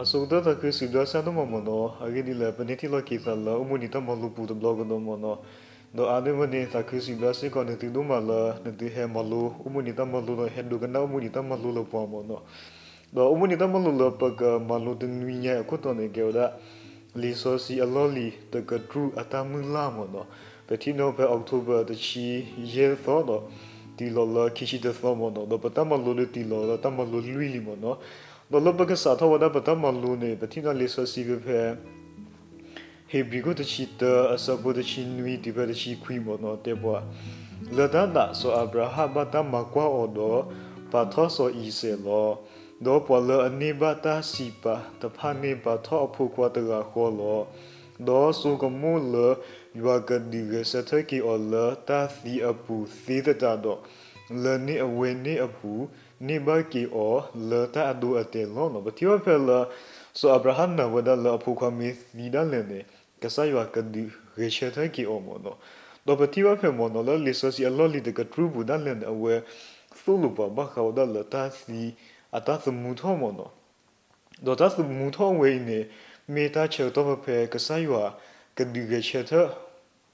အဆိကတၢၢ်သးခုစံးဘျုးစၢ်ဒိၣ်မးမ့ၢ်နီၤ, အဂ့ၢ်ဒ်လဲၣ် ပန့ၢ်ထံၣ်လိာ်က့ၤသးလၢအိၣ်မူနံၤတၢ်မၤလိပူၤတဘျီကဒီးမ့ၢ်နီၤ, ဒီးအါန့ၢ်ဝဲန့ၣ် သးခုစံးဘျုးစ့ၢ်ကီးနသုဒိၣ်မးလၢ နသုဟဲမၤလိအိၣ်မူနံၤတၢ်မၤလိဒီး ဟဲဒိကနၣ်အိၣ်မူနံၤတၢ်မၤလိလၢပှၤမ့ၢ်နီၤ, ဒီးအိၣ်မူနံၤတၢ်မၤလိလၢပကမၤလိတနွံညါအခိၣ်တီန့ၣ် ကဲဝဲဒၣ် လံာ်စီဆှံအလီၢ်လံၤ တကတြူၢ်အတၢ်မုၢ်လၢ်မ့ၢ်နီၤ, ပထံၣ်န့ၢ်ဖဲ October တဆံယဲၢ်သီဒီး တုၤလီၤလၢခံဆံတသီမ့ၢ်နီၤ, ဒီးပတၢ်မၤလိဒုးတုၤလီၤလၢတၢ်မၤလိလွံၢ်လံမ့ၢ်နီၤ, ဒီးလၢပကစးထီၣ်ဝဲဒၣ်ပတၢ်မၤလိန့ၣ် ပထံၣ်န့ၢ်လံာ်စီဆှံဖဲဖဲ ဧ့ၤဘြံၤခိၣ်တဆံတၢ အဆၢဖိတဆံနွံတုၤဖဲတဆံခွံမ့ၢ်နီၤ, တဲပှၤ လၢတၢ်ဒၣ် စီၤအၤဘြၤဟၣ်ဘၣ်တၢ်မၤကွၢ်အီၤဒီး ပာ်ထီၣ်စီၤအံၤစဲးလီၤ. ဒီးပှၤလၢအန့ၢ်ဘၣ်တၢ်စံးပာ်တဖၣ်န့ၣ် ပာ်ထီၣ်အဖိခွါတဂၤဃီလီၤ. ဒီးဆိကမိၣ်လၢယွၤကဒုးဂဲၤဆၢထၢၣ်က့ၤအီၤလၢတၢ်သံအပူၤသ့သတးဒီး လၢန့ၣ်အဝဲန့ၣ်အပူၤ န့ၢ်ဘၣ်က့ၤအီၤလၢတၢ်အဒိအတဲာ်လီၤ. ပထံၣ်ဘၣ်ဖဲလၢ စီၤအၤဘြၤဟၣ်နာ်ဝဲဒၣ်လၢအဖိခွါမ့ၢ်သံဒၣ်လဲာ်န့ၣ် ကစၢ်ယွၤကဒုးဂဲၤဆၢထၢၣ်က့ၤအီၤမ့ၢ်နီၤ. ဒီးပထံၣ်ဘၣ်ဖဲမ့ၢ်နီၤ လၢလံာ်စီဆှံအလီၢ်လံၤတကတြူၢ်ပူၤဒၣ်လဲာ်န့ၣ် အဝဲသိၣ်လိပှၤဘၣ်ဃးဝဲဒၣ်လၢတၢ်သံအတၢ်သမူထီၣ်မ့ၢ်နီၤ. ဒီးတၢ်သမူထီၣ်ဝဲအံၤန့ၣ် မ့ၢ်တၢ်ဆၢကတီၢ်ဖဲဖဲကစၢ်ယွၤကဒုးဂဲၤဆၢထၢၣ်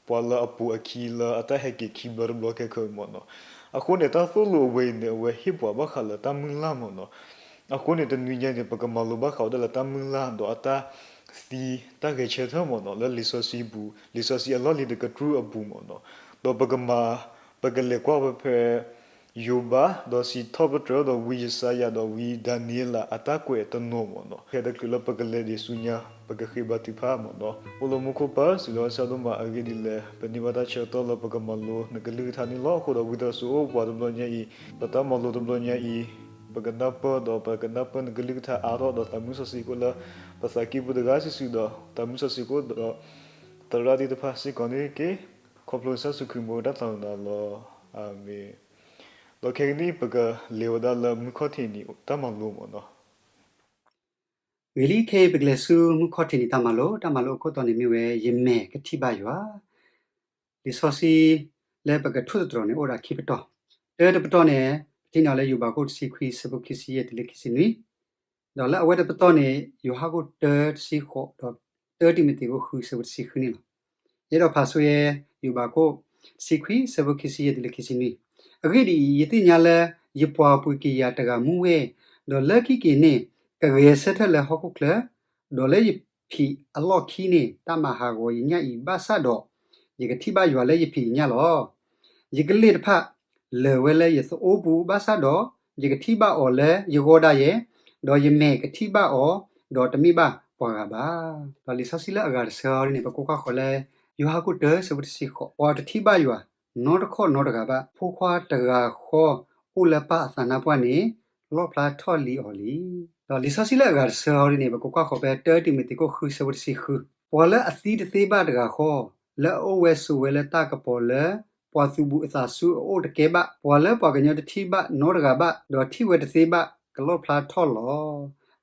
ပှၤလၢအပိာ်အခံလၢအတၢ်ဟဲက့ၤခံဘျီတဘျီခဲခါမ့ၢ်နီၤ. အဃိန့ၣ် တၢ်သိၣ်လိအဝဲအံၤန့ၣ် အဝဲဟ့ၣ်ပှၤဘၣ်ဃးလၢတၢ်မုၢ်လၢ်မ့ၢ်နီၤ. အဃိန့ၣ် တနွံညါန့ၣ် ပကမၤလိဘၣ်ဃးဝဲဒၣ်လၢတၢ်မုၢ်လၢ်ဒီးအတၢ်သံတၢ်ဂဲၤဆၢထၢၣ်မ့ၢ်နီၤ လၢလံာ်စီဆှံပူၤ လံာ်စီဆှံအလီၢ်လံၤတကတြူၢ်အပူၤမ့ၢ်နီၤ. ဒီးပကမၤ ပကလဲၤကွၢ်ဝဲဖဲ ယိၤဘး ဒီးစံးထီၣ်ပတြၢၤဒီးဝံယၡါယၤဒီးဝံဒၤနံးယ့လးအတၢ်ကွဲးတနီၤမ့ၢ်နီၤ. ဖဲတချုးလၢပကလဲၤဒံးဆူညါ ပကဃ့ဘါထုကဖၣ်မ့ၢ်နီၤ. အိၣ်လၢမူခိၣ်ပၢ်စံးလီၤစၢ်ဒိၣ်မး အဂ့ၢ်ဒ်လဲၣ် ပန့ၢ်ဘၣ်တၢ်ဆၢကတီၢ်လၢပကမၤလိနကလုၢ်ကထါန့ၣ်လီၤ. အဃိဒီးဝံသးစူၤအိၣ်ပှၤတဘျီညါအံၤ ပတၢ်မၤလိတဘျီညါအံၤ ပကနၢ်ပၢၢ်ဒီးပကနၢ်ပၢၢ်နကလုၢ်ကထါအါထီၣ်ဒီး သးမုၢ်စီဆှံကအိၣ်လၢပသးကံၢ်ပူၤတဂၤစုာ်စုာ်ဒီး သးမုၢ်စီဆှံကအိၣ်ဒီး သရၣ်သ့ၣ်တဖၣ်စ့ၢ်ကီးန့ၣ်တက့ၢ်. ခီဖျိကစၢ်ယ့ၣ်ၡူးခရံာ်အမံၤတၢ်သးဝံၣ်နၤလီၤ. အၤမ့ၣ်. ဒီးခဲကနံၣ်အံၤ ပကလဲၤဝဲဒၣ်လၢမုၢ်ခီၣ်ထံးနံၤတၢ်မၤလိမ့ၢ်နီၤ. ဂ့ၤလံ ခဲအံၤပကလဲၤဆူမုၢ်ခီၣ်ထံးနံၤတၢ်မၤလိ, တၢ်မၤလိအခိၣ်တီန့ၣ်မ့ၢ်ဝဲ ယမဲာ်ကထံၣ်ဘၣ်ယွၤ. လံာ်စီဆှံလၢပကထိၣ်သတြီၤန့ၣ် အိၣ်ဒၣ်ခံပတီၢ်, တၢတပတီၢ်န့ၣ် ပထံၣ်န့ၢ်အီၤလၢယိၤဘးခိၣ်တဆံခွံ ဆၢဖိခံဆံယဲၢ်တုၤလၢခံဆံနွံ, ဒီးလၢအဝဲတပတီၢ်န့ၣ် ယိၤဟၣ်ခိၣ်တၢတဆံဃိး ဒီးတၢတံၤမသ့းခိၣ်ဃု ဆၢဖိတဆံဃုန့ၣ်လီၤ. ယအဲၣ်ဒိးဖးဆိယဲ ယိၤဘးခိၣ်တဆံခွံ ဆၢဖိခံဆံယဲၢ်တုၤလၢခံဆံနွံ, အဂ့ၢ်ဒ်အံၤ, ယသ့ၣ်ညါလၢယပှၤပှ့ၤက့ၤယၤတဂၤမူဝဲ, ဒီးလၢခံက့ၤန့ၣ် ကဂဲၤဆၢထၢၣ်လၢဟီၣ်ခိၣ်ချၢ, ဒီးလၢယဖံးအလီၢ်ခံန့ၣ် တၢ်မၤဟးဂီၤယညၣ်အံၤဘၣ်ဆၣ်ဒီး, ယကထံၣ်ဘၣ်ယွၤလၢယဖံးယညၣ်လီၤ. ယကလ့ၢ်တဖၣ် လၢာ်ဝဲလၢယသအိပူၤဘၣ်ဆၣ်ဒီး, ယကထံၣ်ဘၣ်အီၤလၢယဂီၢ်ဒၣ်ယဲ, ဒီးယမဲာ်ကထံၣ်ဘၣ်အီၤ, ဒီးတမ့ၢ်ဘၣ်ပှၤဂၤဘၣ်. ဒီးလံာ်စီဆှံလၢအဂၤတဆၢအံၤန့ၣ် ပကကွၢ်ဃီၤလၢ ယိၤဟၣ်ခိၣ်တၢ ဆၢဖိတဆံဃိး, ပှၤတထံၣ်ဘၣ်ယွၤ နီတခီၣ်နီတဂၤဘၣ်, ဖိခွါတဂၤဃီ အိၣ်လၢပၢ်အသးနါပှၢ်န့ၣ် လီၣ်ဖျါထီၣ်လံအီၤလံ. ဒီးလံာ်စီဆှံလၢအဂၤတဆၢအံၤန့ၣ် ပကကွၢ်ဃီၤဖဲ တၢတံၤမသ့းခိၣ်ဃု ဆၢဖိတဆံဃု, ပှၤလၢအသံတသ့ဘၣ်တဂၤဃီ, လၢအအိၣ်ဝဲဆိးဝဲလၢတၢ်ကပီၤလၢ ပှၤသုးဘူးအသးဆူအအိၣ်တကဲဘၣ်, ပှၤလၢပှၤကညီတထံၣ်ဘၣ်နီတဂၤဘၣ်, ဒီးထံၣ်ဝဲတသ့ဘၣ် ကလီၣ်ဖျါထီၣ်လီၤ.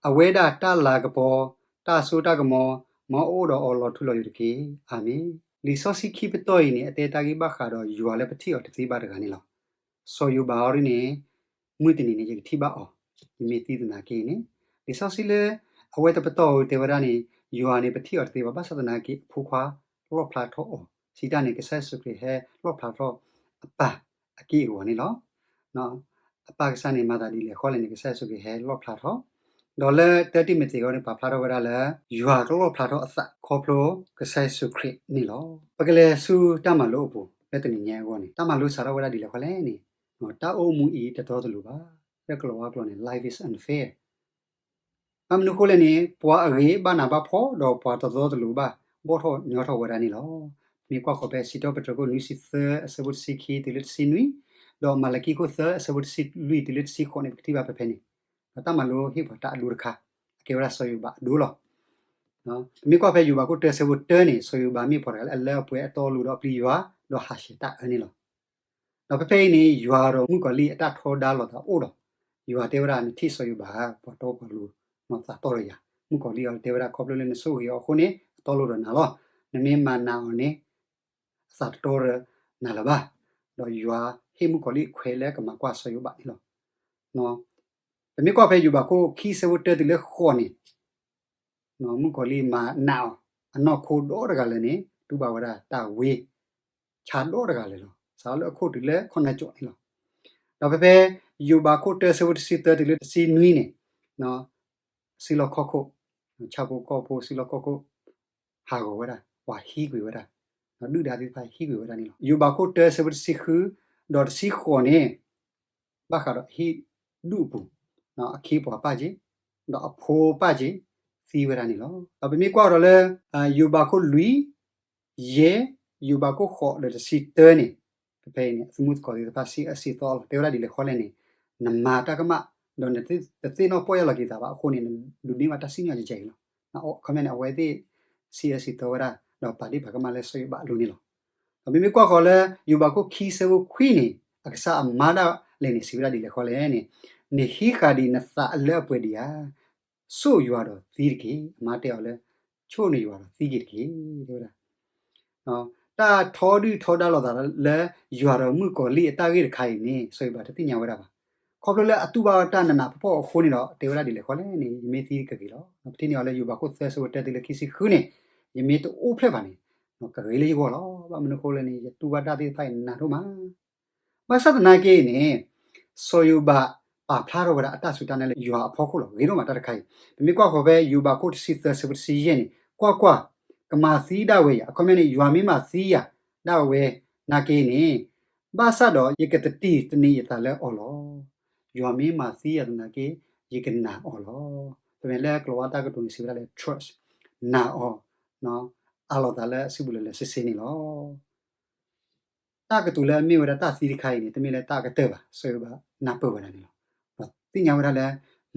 အဝဲဒၣ်တၢ်လၤကပီၤ, တၢ်စိတၢ်ကမီၤ, မ်အအိၣ်ဒီးအီၤလီၤထူလီၤယိာ်တက့ၢ်. အၤမ့ၣ်. လံာ်စီဆှံခံပတီၢ်အံၤန့ၣ် အတဲတၢ်ဂ့ၢ်ဘၣ်ဃးဒီးယွၤလၢပထံၣ်အီၤတသ့ဘၣ်တဂၤန့ၣ်လီၤ. စီၤယိၤဘးအံၤန့ၣ် မုၢ်တနံၤန့ၣ် ယကထံၣ်ဘၣ်အီၤ, ယမ့ၢ်သံသနာ်က့န့ၣ်, လံာ်စီဆှံလၢအဝဲတပတီၢ်အံၤတဲဝဲဒၣ်န့ၣ် ယွၤန့ၣ် ပထံၣ်အီၤတသ့ဘၣ် ဘၣ်ဆၣ်သနာ်က့ အဖိခွါလီၣ်ဖျါထီၣ်အီၤ, စံးတၢ်န့ၣ် ကစၢ်ယ့ၣ်ၡူးခရံာ်ဟဲလီၣ်ဖျါထီၣ်အပၢ်အက့ၢ်အဂီၤန့ၣ်လီၤ. အပၢ်ကစၢ်န့ၣ် မၤသးဒ်လဲၣ်ဃီလဲၣ်န့ၣ် ကစၢ်ယ့ၣ်ၡူးခရံာ်ဟဲလီၣ်ဖျါထီၣ်, ဒီးလၢတၢတံၤမသ့းအဂီၢ်န့ၣ် ပာ်ဖျါထီၣ်ဝဲဒၣ်လၢ ယွၤကလီၣ်ဖျါထီၣ်အသးခီဖျိကစၢ်ယ့ၣ်ၡူးခရံာ်န့ၣ်လီၤ. ပကလဲၤဆူတၢ်မၤလိအပူၤ လၢတနံၤညါအဂီၢ်န့ၣ် တၢ်မၤလိစးထီၣ်ဝဲဒၣ်ဒ်လဲၣ်ဃီလဲၣ်န့ၣ်, တၢ်အိၣ်မူအံၤတသီတလိၤဘၣ်, လၢကလီၤဝါကျိာ်န့ၣ် life is unfair. ဘၣ်မနုၤအဃိလဲၣ်န့ၣ် ပှၤအဂ့ၤဘၣ်နးဘၣ်ဖှီၣ် ဒီးပှၤတသီတလိၤဘၣ် ဘီၣ်ထီၣ်ညီထီၣ်ဝဲဒၣ်န့ၣ်လီၤ. ပမ့ၢ်ကွၢ်ဃီၤဖဲစံးထီၣ်ပတြၢၤခိၣ်နွံဆံသၢ အဆၢဖိတဆံခံတုၤလၢတဆံနွံ, ဒီးမၤလကံခိၣ်သၢ အဆၢဖိတဆံလွံၢ်တုၤလၢတဆံဃိးန့ၣ် ပကထံၣ်ဘၣ်ဖဲဖဲန့ၣ်, ဒီးတၢ်မၤလိဟ့ၣ်ပှၤတၢ်အဒိတခါ, အကဲဝဲဒၣ်စီၤယိၤဘးအဒိလီၤ. ပမ့ၢ်ကွၢ်ဖဲယိၤဘးခိၣ်တၢ ဆၢဖိတၢန့ၣ် စီၤယိၤဘးမ့ၢ်ပှၤတဂၤလၢအလၢအပှဲၤအတီအလိၤဒီးအပျံၤယွၤ ဒီးဟးဆှဲးတၢ်အၢန့ၣ်လီၤ. ဒီးဖဲဖဲအံၤန့ၣ် ယွၤဒီးမုၣ်ကီၤလံၢ်အတၢ်ထီဒါလိာ်သးအိၣ်ဒီး ယွၤတဲဝဲဒၣ် နထံၣ်စီၤယိၤဘးဧါ, ပှၤတီပှၤလိၤ သးတီဒီးယၤ, မုၣ်ကီၤလံၢ်အီၤတဲဝဲဒၣ် ခီဖျိလၢနဆိၣ်ဂ့ၤအီၤအဃိန့ၣ် အတီအလိၤဒီးနၤလီၤ. နမ့ၢ်မၤနးအီၤန့ၣ် အသးတတီဒီးနၤလၢၤဘၣ်. ဒီးယွၤဟ့ၣ်မုၣ်ကီၤလံၢ်အခွဲးလၢကမၤကွၢ်စီၤယိၤဘးန့ၣ်လီၤ. ပမ့ၢ်ကွၢ်ဖဲယိၤဘးခိၣ်ခံ ဆၢဖိတၢတုၤလၢဃိးန့ၣ်, မုၣ်ကီၤလံၢ်မၤနးအီၤ အနီၢ်ခိဒီတဂၤလၢာ်န့ၣ် တူၢ်ဘၣ်ဝဲဒၣ်တၢ်ဝ့ ဆါဒီတဂၤလၢာ်လီၤ. စးထီၣ်လၢအခိၣ်တုၤလၢခိၣ်နၢ်ကၠိန့ၣ်လီၤ. ဒီးဖဲဖဲ ယိၤဘးခိၣ်တၢဆၢဖိတဆံသၢတုၤလၢတဆံနွံန့ၣ် စုလီၢ်ခီၣ်ခိၣ်, ဆၣ်ဖိကီၢ်ဖိစုလီၢ်ခီၣ်ခိၣ် ဟးဂီၤဝဲဒၣ်, ပှၤဟံးကွံာ်ဝဲဒၣ်, ဒုၣ်ဒါသ့ၣ်တဖၣ်ဟံးကွံာ်ဝဲဒၣ်န့ၣ်လီၤ. ယိၤဘးခိၣ်တၢဆၢဖိတဆံဃု ဒီးတဆံဃိးန့ၣ် ဘၣ်ဃးဒီးအဟံၣ်ဒူၣ်အပူၤ, အခ့အပှၤပၢ်က့ၤ, ဒီးအဖိပၢ်က့ၤ သံဝဲဒၣ်န့ၣ်လီၤ. ဒီးပမ့ၢ်ကွၢ်ဒီးလၢ ယိၤဘးခိၣ်လွံၢ် ယဲၢ်, ယိၤဘးခိၣ်ဃိးဒီးတဆံတၢန့ၣ်, ဖဲဖဲအံၤန့ၣ် အသမူသကိးသ့ၣ်တဖၣ် စံးအၢစံးသီအီၤလီၤ. တဲဝဲဒၣ်ဒ်လဲၣ်ဃီလဲၣ်န့ၣ်, နမၤတၢ်ကမၣ် ဒီးနတသ့ၣ်နီၣ်ပီၢ်ယၢ်လီၤက့ၤသးဘၣ်အဃိန့ၣ် နဒိးန့ၢ်ဘၣ်တၢ်စံၣ်ညီၣ်ကဲကဲအံၤလီၤ. အခီပညီန့ၣ် အဝဲသ့ၣ် စံးအၢစံးသီဝဲဒၣ် ဒီးပာ်ဒ့ၣ်ပာ်ကမၣ်လၢစီၤယိၤဘးအလိၤန့ၣ်လီၤ. ဒီးပမ့ၢ်ကွၢ်ဃီၤလၢ ယိၤဘးခိၣ်ခံဆၢဖိခွံန့ၣ် အကစၢ်အမါဒၣ်လဲာ်န့ၣ် စံးဝဲဒၣ်ဒ်လဲၣ်ဃီလဲၣ်န့ၣ်, နဟံးဃာ်ဒံးနသးအလၢအပှဲၤဒံးဧါ, ဆိၣ်ယွၤဒီးသံတက့ၢ်. အမါတဲအီၤလၢ ဆိၣ်န့ၢ်ယွၤဒီးသံက့ၤတက့ၢ် တဲဝဲဒၣ်. တၢ်ထီဒုၣ်ထီဒါလိာ်သးလၢယွၤဒီးမုၣ်ကီၤလံၢ်အတၢ်ဂ့ၢ်တခါအံၤန့ၣ် စီၤယိၤဘးတသ့ၣ်ညါဝဲဒၣ်ဘၣ်. ခီဖျိလၢအတူၢ်ဘၣ်တၢ်နးနးဖှီၣ်ဖှီၣ်အဃိန့ၣ်ဒီး တဲဝဲဒၣ်ဒ်လဲၣ်ဃီလဲၣ်န့ၣ်, ယမ့ၢ်သံကဂ့ၤလီၤ. ပထံၣ်န့ၢ်အီၤလၢယိၤဘးခိၣ်သၢဆၢဖိတၢတုၤလၢခံဆံဃုန့ၣ်, ယမ့ၢ်တအိၣ်ဖျဲၣ်ဘၣ်န့ၣ် ကဂ့ၤလၢယဂီၢ်လီၤ. ဘၣ်မနုၤအဃိလဲၣ်န့ၣ် ယတူၢ်ဘၣ်တၢ်သ့ၣ်တဖၣ်အံၤနးဒိၣ်မး ဘၣ်ဆၣ်သနာ်က့န့ၣ်, စီၤယိၤဘးပာ်ဖျါထီၣ်ဝဲဒၣ်အတၢ်စူၢ်တၢ်နာ်လၢယွၤအဖီခိၣ်လီၤ. ဂ့ၤဒိၣ်မးတၢ်တခါအံၤ, ပမ့ၢ်ကွၢ်ဃီၤဖဲယိၤဘးခိၣ်တဆံသၢဆၢဖိတဆံယဲၢ်န့ၣ်, ကွၢ်ကွၢ်, ကမၤသံဒၣ်ဝဲယၤ, အခီပညီန့ၣ် ယွၤမ့ၢ်မၤသံယၤဒၣ်ဝဲနာ်က့န့ၣ်, ဘၣ်ဆၣ်ဒီးယကတတံာ်တန့ၢ်ယသးလၢအီၤလီၤ. ယွၤမ့ၢ်မၤသံယၤသနာ်က့ ယကနာ်အီၤလီၤ. ပမ့ၢ်လၢကလီၤဝါတၢ်ကတိၤန့ၣ် စံးဝဲဒၣ်လၢ trust, နာ်အီၤ, အးလီၤသးလၢအစုပူၤလၢာ်လၢာ်ဆ့ဆ့န့ၣ်လီၤ. တၢ်ကတိၤလၢအမ့ၢ်ဝဲဒၣ်တၢ်သံတခါအံၤန့ၣ် တမ့ၢ်လၢတၢ်အကတၢၢ်ဘၣ်, စီၤယိၤဘးနၢ်ပၢၢ်ဝဲဒၣ်န့ၣ်လီၤ. ဒီးသ့ၣ်ညါဝဲဒၣ်လၢ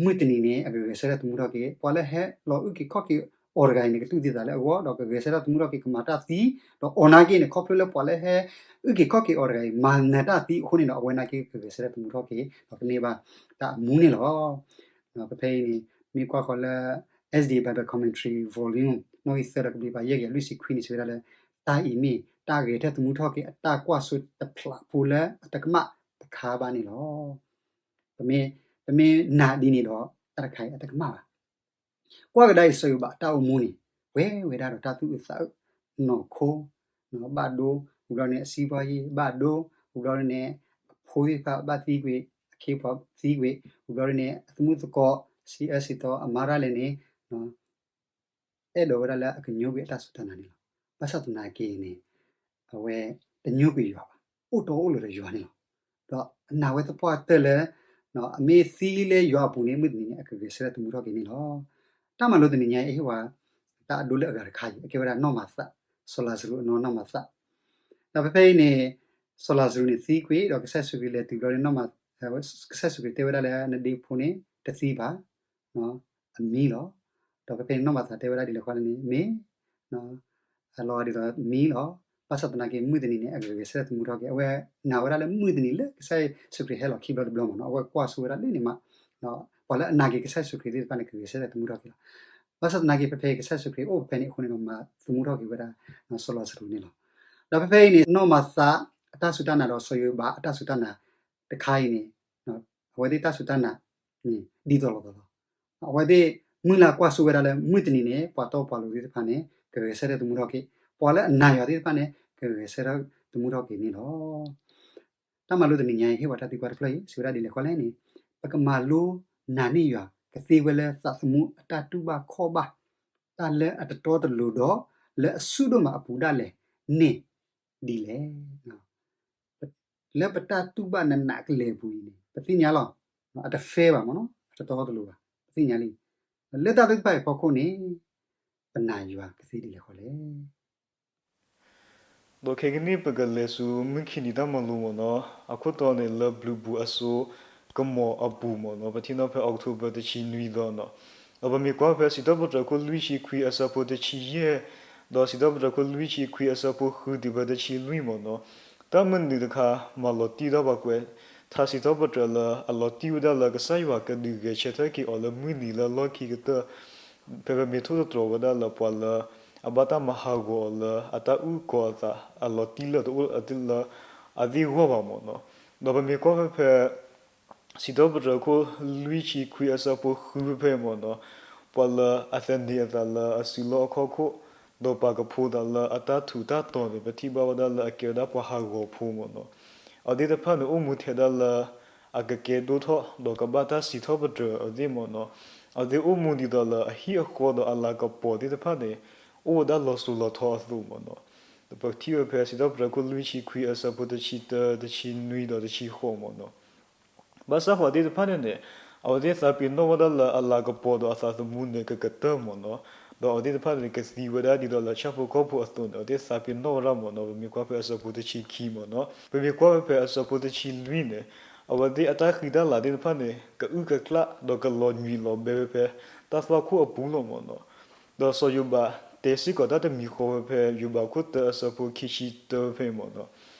မုၢ်တနံၤန့ၣ် အကဂဲၤဆၢထၢၣ်သမူထီၣ်က့ၤ, ပှၤလၢဟဲလီၤအုၣ်က့ၤခီၣ်က့ၤအီၤတဂၤအံၤန့ၣ် ကတူၢ်သံသးလၢအဂီၢ် ဒီးကဂဲၤဆၢထၢၣ်သမူထီၣ်က့ၤ ကမၤတၢ်သံ, ဒီးအီၤနာ်က့န့ၣ် ခီဖျိလၢပှၤလၢဟဲအုၣ်က့ၤခီၣ်က့ၤအီၤတဂၤအံၤ မၤနၢၤတၢ်သံအဃိန့ၣ်ဒီး အဝဲနာ်က့ကဂဲၤဆၢထၢၣ်သမူထီၣ်က့ၤ ဒီးကန့ၢ်ဘၣ်တၢ်အမူန့ၣ်လီၤ. ဖဲဖဲအံၤန့ၣ် မ့ၢ်ကွၢ်ဃီၤလၢ S D A Bible Commentary Volume နီၣ်ဂံၢ်သၢဒီးကဘျံးပၤယဲၢ်ကယၤလွံၢ်ဆံခွံန့ၣ် စံးဝဲဒၣ်လၢ တၢ်အံၤမ့ၢ်တၢ်ဂဲၤဆၢထၢၣ်သမူထီၣ်က့ၤအတၢ်ကွၢ်စိတဖျးဖိလၢအတကမၣ်တခါဘၣ်န့ၣ်လီၤ. ပမ့ၢ်, ပမ့ၢ်နာ်ဒ်န့ၣ်ဒီး တၢ်တခါအံၤအတကမၣ်ဘၣ်. ကွၢ်ကဒါအံၤ စီၤယိၤဘးအတၢ်အိၣ်မူန့ၣ် ပှဲၤဝဲဒၣ်ဒီးတၢ်သူၣ်အုးသးအုး, နီၢ်ခိ ဘၣ်ဒိ, ဝံၤဘျီန့ၣ် အစီးပွားရေး ဘၣ်ဒိ, ဝံၤဘျီန့ၣ် အဖိသ့ၣ်တဖၣ်ဘၣ်သံကွံာ်, အခ့အပှၤသံကွံာ်, ဝံၤဘျီန့ၣ် အသမူသကိး စံးအၢစံးသီအမါဒၣ်လဲာ်န့ၣ် အဲၣ်ဒိးဝဲဒၣ်လၢအကညိကွံာ်အတၢ်စူၢ်တၢ်နာ်န့ၣ်လီၤ. ဘၣ်ဆၣ်သနာ်က့န့ၣ် အဝဲတညိကွံာ်ယွၤဘၣ်, အိၣ်တီအိၣ်လိၤဒီးယွၤန့ၣ်လီၤ. ဒီးအနာ်ဝဲသပှၢ်တၢၢ်လၢ အမ့ၢ်သံလၢယွၤအပူၤန့ၣ် မုၢ်တနံၤန့ၣ် အကဂဲၤဆၢထၢၣ်သမူထီၣ်က့ၤန့ၣ်လီၤ. တၢ်မၤလိတနံၤညါအံၤ ဟ့ၣ်ဝဲ တၢ်အဒိလၢအဂၤတခါအံၤ အကဲဝဲဒၣ်နီၢ်မၤသး, စီၤလၤစရူးအနီၢ်နီၢ်မၤသး. ဒီးဖဲဖဲအံၤန့ၣ် စီၤလၤစရူးန့ၣ်သံကွံာ် ဒီးကစၢ်ယ့ၣ်ၡူးခရံာ်လဲၤတုၤဘျီန့ၣ် ကစၢ်ယ့ၣ်ၡူးခရံာ်တဲဝဲဒၣ်လၢ နဒ့ဖိန့ၣ် တသံဘၣ်, အမံလီၤ. ဒီးဖဲဖဲန့ၣ်နီၢ်မၤသးတဲဝဲဒၣ်ဒ်လဲၣ်ဃီလဲၣ်န့ၣ် မ့ၢ် အလီၤဂာ်ဒ်သိးမံလီၤ. ဘၣ်ဆၣ်သနာ်က့ မုၢ်တနံၤန့ၣ် အကဂဲၤဆၢထၢၣ်သမူထီၣ်က့ၤ. အဝဲနာ်ဝဲဒၣ်လၢမုၢ်တနံၤလၢကစၢ်ယ့ၣ်ၡူးခရံာ်ဟဲလီၤခံဘျီတဘျီမ့ၢ်နီၤ, အဝဲကွၢ်ဆိဝဲဒၣ်လၢန့ၣ်မး, ပှၤလၢအနာ်က့ၤကစၢ်ယ့ၣ်ၡူးခရံာ်သ့ၣ်တဖၣ်န့ၣ် ကဂဲၤဆၢထၢၣ်သမူထီၣ်က့ၤလီၤ. ဘၣ်ဆၣ်သနာ်က့ ဖဲဖဲကစၢ်ယ့ၣ်ၡူးခရံာ်အိၣ်ဖဲန့ၣ်အဃိန့ၣ်ဒီး မၤသမူထီၣ်က့ၤဝဲဒၣ် စီၤလၤစရူးန့ၣ်လီၤ. ဒီးဖဲဖဲအံၤန့ၣ် နီၢ်မၤသးအတၢ်စူၢ်တၢ်နာ်ဒီးစီၤယိၤဘးအတၢ်စူၢ်တၢ်နာ်တခါအံၤန့ၣ် အဝဲသ့ၣ်တၢ်စူၢ်တၢ်နာ်န့ၣ် ဒ်သိးလိာ်သးလီၤ. အဝဲသ့ၣ်မုၢ်လၢ်ကွၢ်ဆိဝဲဒၣ်လၢမုၢ်တနံၤန့ၣ် ပှၤတီပှၤလိၤသ့ၣ်တဖၣ်န့ၣ် ကဂဲၤဆၢထၢၣ်သမူထီၣ်က့ၤ, ပှၤလၢအနာ်ယွၤသ့ၣ်တဖၣ်န့ၣ် ကဂဲၤဆၢထၢၣ်သမူထီၣ်က့ၤန့ၣ်လီၤ. တၢ်မၤလိတနံၤညါအံၤ ဟ့ၣ်ဝဲတၢ်သံကွၢ်တဖျၢၣ်အံၤ စံးဝဲဒၣ်ဒ်လဲၣ်ဃီလဲၣ်န့ၣ်, ပကမၤလိနာ်န့ၢ်ယွၤ ကသ့ဝဲလၢသးသမူအတၢ်တူၢ်ဘၣ်ခီၣ်ဘၣ် တၢ်လၢအတတီတလိၤဒီး လၢအဆူၣ်ဒိၣ်မးအပူၤဒၣ်လဲာ်န့ၣ်ဒ်လဲၣ်. လၢပတၢ်တူၢ်ဘၣ်နးနးကလဲာ်အပူၤအံၤန့ၣ် ပသ့ၣ်ညါလီၤ. အတ fair ဘၣ်မ့ၢ်နီၤ, အတတီတလိၤဘၣ်, ပသ့ၣ်ညါလံ. လၢတၢ်သ့ၣ်တဖၣ်အံၤအဖီခိၣ်န့ၣ် ပနာ်ယွၤကသ့ဒ်လဲၣ်ဃီလဲၣ်. ဒီးခဲကနံၣ် ပကလဲၤဆူမုၢ်ခံနံၤတၢ်မၤလိမ့ၢ်နီၤ, အခိၣ်တီန့ၣ် လၢဘျုးပူၤအစိကမီၤအပူၤမ့ၢ်နီၤ, ပထံၣ်နီၤဖဲ October တဆံနွံသီနီၤ. ဒီးပမ့ၢ်ကွၢ်ဖဲ စံးထီၣ်ပတြၢၤခိၣ်လွံၢ်ဆံခွံအဆၢဖိတဆံယဲၢ်, ဒီးစံးထီၣ်ပတြၢၤခိၣ်လွံၢ်ဆံခွံအဆၢဖိဃုတုၤဖဲတဆံလွံၢ်မ့ၢ်နီၤ, တၢ်မနုၤတခါ မၤလီၤတံၢ်ထီၣ်ဘၣ်ကွဲး ထါစံးထီၣ်ပတြၢၤလၢအလီၤတံၢ်ဝဲဒၣ်လၢ ကစၢ်ယွၤကဒုးဂဲၤဆၢထၢၣ်က့ၤအီၤလၢမုၢ်နံၤလၢလီၢ်ခံကတၢၢ်, ဖဲဖဲမ့ၢ်ထိၣ်သတြီၤဝဲဒၣ်လၢပှၤလၢ အဘၣ်တၢ်မၤဟးဂီၤအီၤလၢအတၢ်အုၣ်ကီၤအသး အလီၤတံၢ်လၢတအိၣ်လၢအသ့ၣ်အဂီၢ်ဘၣ်မ့ၢ်နီၤ. ဒီးပမ့ၢ်ကွၢ်ဖဲဖဲ စံးထီၣ်ပတြၢၤခိၣ်လွံၢ်ဆံခွံအဆၢဖိဃုဖဲဖဲမ့ၢ်နီၤ, ပှၤလၢအသန့ၤအသးလၢအစုလီၢ်အခီၣ်ခိၣ်, ဒီးပာ်ကဖိသးလၢအတၢ်ထူးတၢ်တီၤန့ၣ် ပထံၣ်ဘၣ်ဝဲဒၣ်လၢအကဲဝဲဒၣ်ပှၤဟးဂီၤဖိမ့ၢ်နီၤ. အဝဲသ့ၣ်တဖၣ်န့ၣ် အိၣ်မူထဲဒၣ်လၢ အကကဲဒိၣ်ထီၣ် ဒီးကဘၣ်တၢ်စံးထီၣ်ပတြၢၤအဝဲသ့ၣ်မ့ၢ်နီၤ. အဝဲသ့ၣ်အိၣ်မူဒ်သိးလၢအဟံၣ်အဃီဒီးအလၤကပီၤသ့ၣ်တဖၣ်န့ၣ် အိၣ်ဝဲဒၣ်လီၤစိၤလီၤထီအသိးမ့ၢ်နီၤ. ဒီးပထံၣ်ဝဲဖဲစံးထီၣ်ပတြၢၤခိၣ်လွံၢ်ဆံခွံအဆၢဖိတဆံတၢ တဆံနွံဒီးတဆံဃိးမ့ၢ်နီၤ. ဘၣ်ဆၣ်ပှၤသ့ၣ်တဖၣ်န့ၣ်န့ၣ် အဝဲသ့ၣ်သးပ့ၤနီၣ်ဝဲဒၣ်လၢအလၤကပီၤဒီးအသးသမူန့ၣ် ကကတၢၢ်မ့ၢ်နီၤ, ဒီးအဝဲသ့ၣ်တဖၣ်န့ၣ် ကသံဝဲဒၣ်ဒ်သိးလၢဆၣ်ဖိကီၢ်ဖိအသိးန့ၣ် အဝဲသ့ၣ်သးပ့ၤနီၣ်ဝဲဒၣ်မ့ၢ်နီၤ. ပမ့ၢ်ကွၢ်ဖဲအဆၢဖိတဆံခံမ့ၢ်နီၤ, ပမ့ၢ်ကွၢ်ဖဲဖဲအဆၢဖိတဆံလွံၢ်န့ၣ် အဝဲသ့ၣ်အတၢ်ဃံတၢ်လၤသ့ၣ်တဖၣ်န့ၣ် ကအုၣ်ကကျၣ်ဒီးကလီၤညွံးလီၤဘဲဝဲဖဲတၢ်သွၣ်ခိၣ်အပူၤလီၤမ့ၢ်နီၤ. ဒီးစီၤယိၤဘးတဲစ့ၢ်ကီးတၢ်တမံၤဃီဝဲဖဲ ယိၤဘးခိၣ်တၢအဆၢဖိခံဆံတၢဖဲမ့ၢ်နီၤ.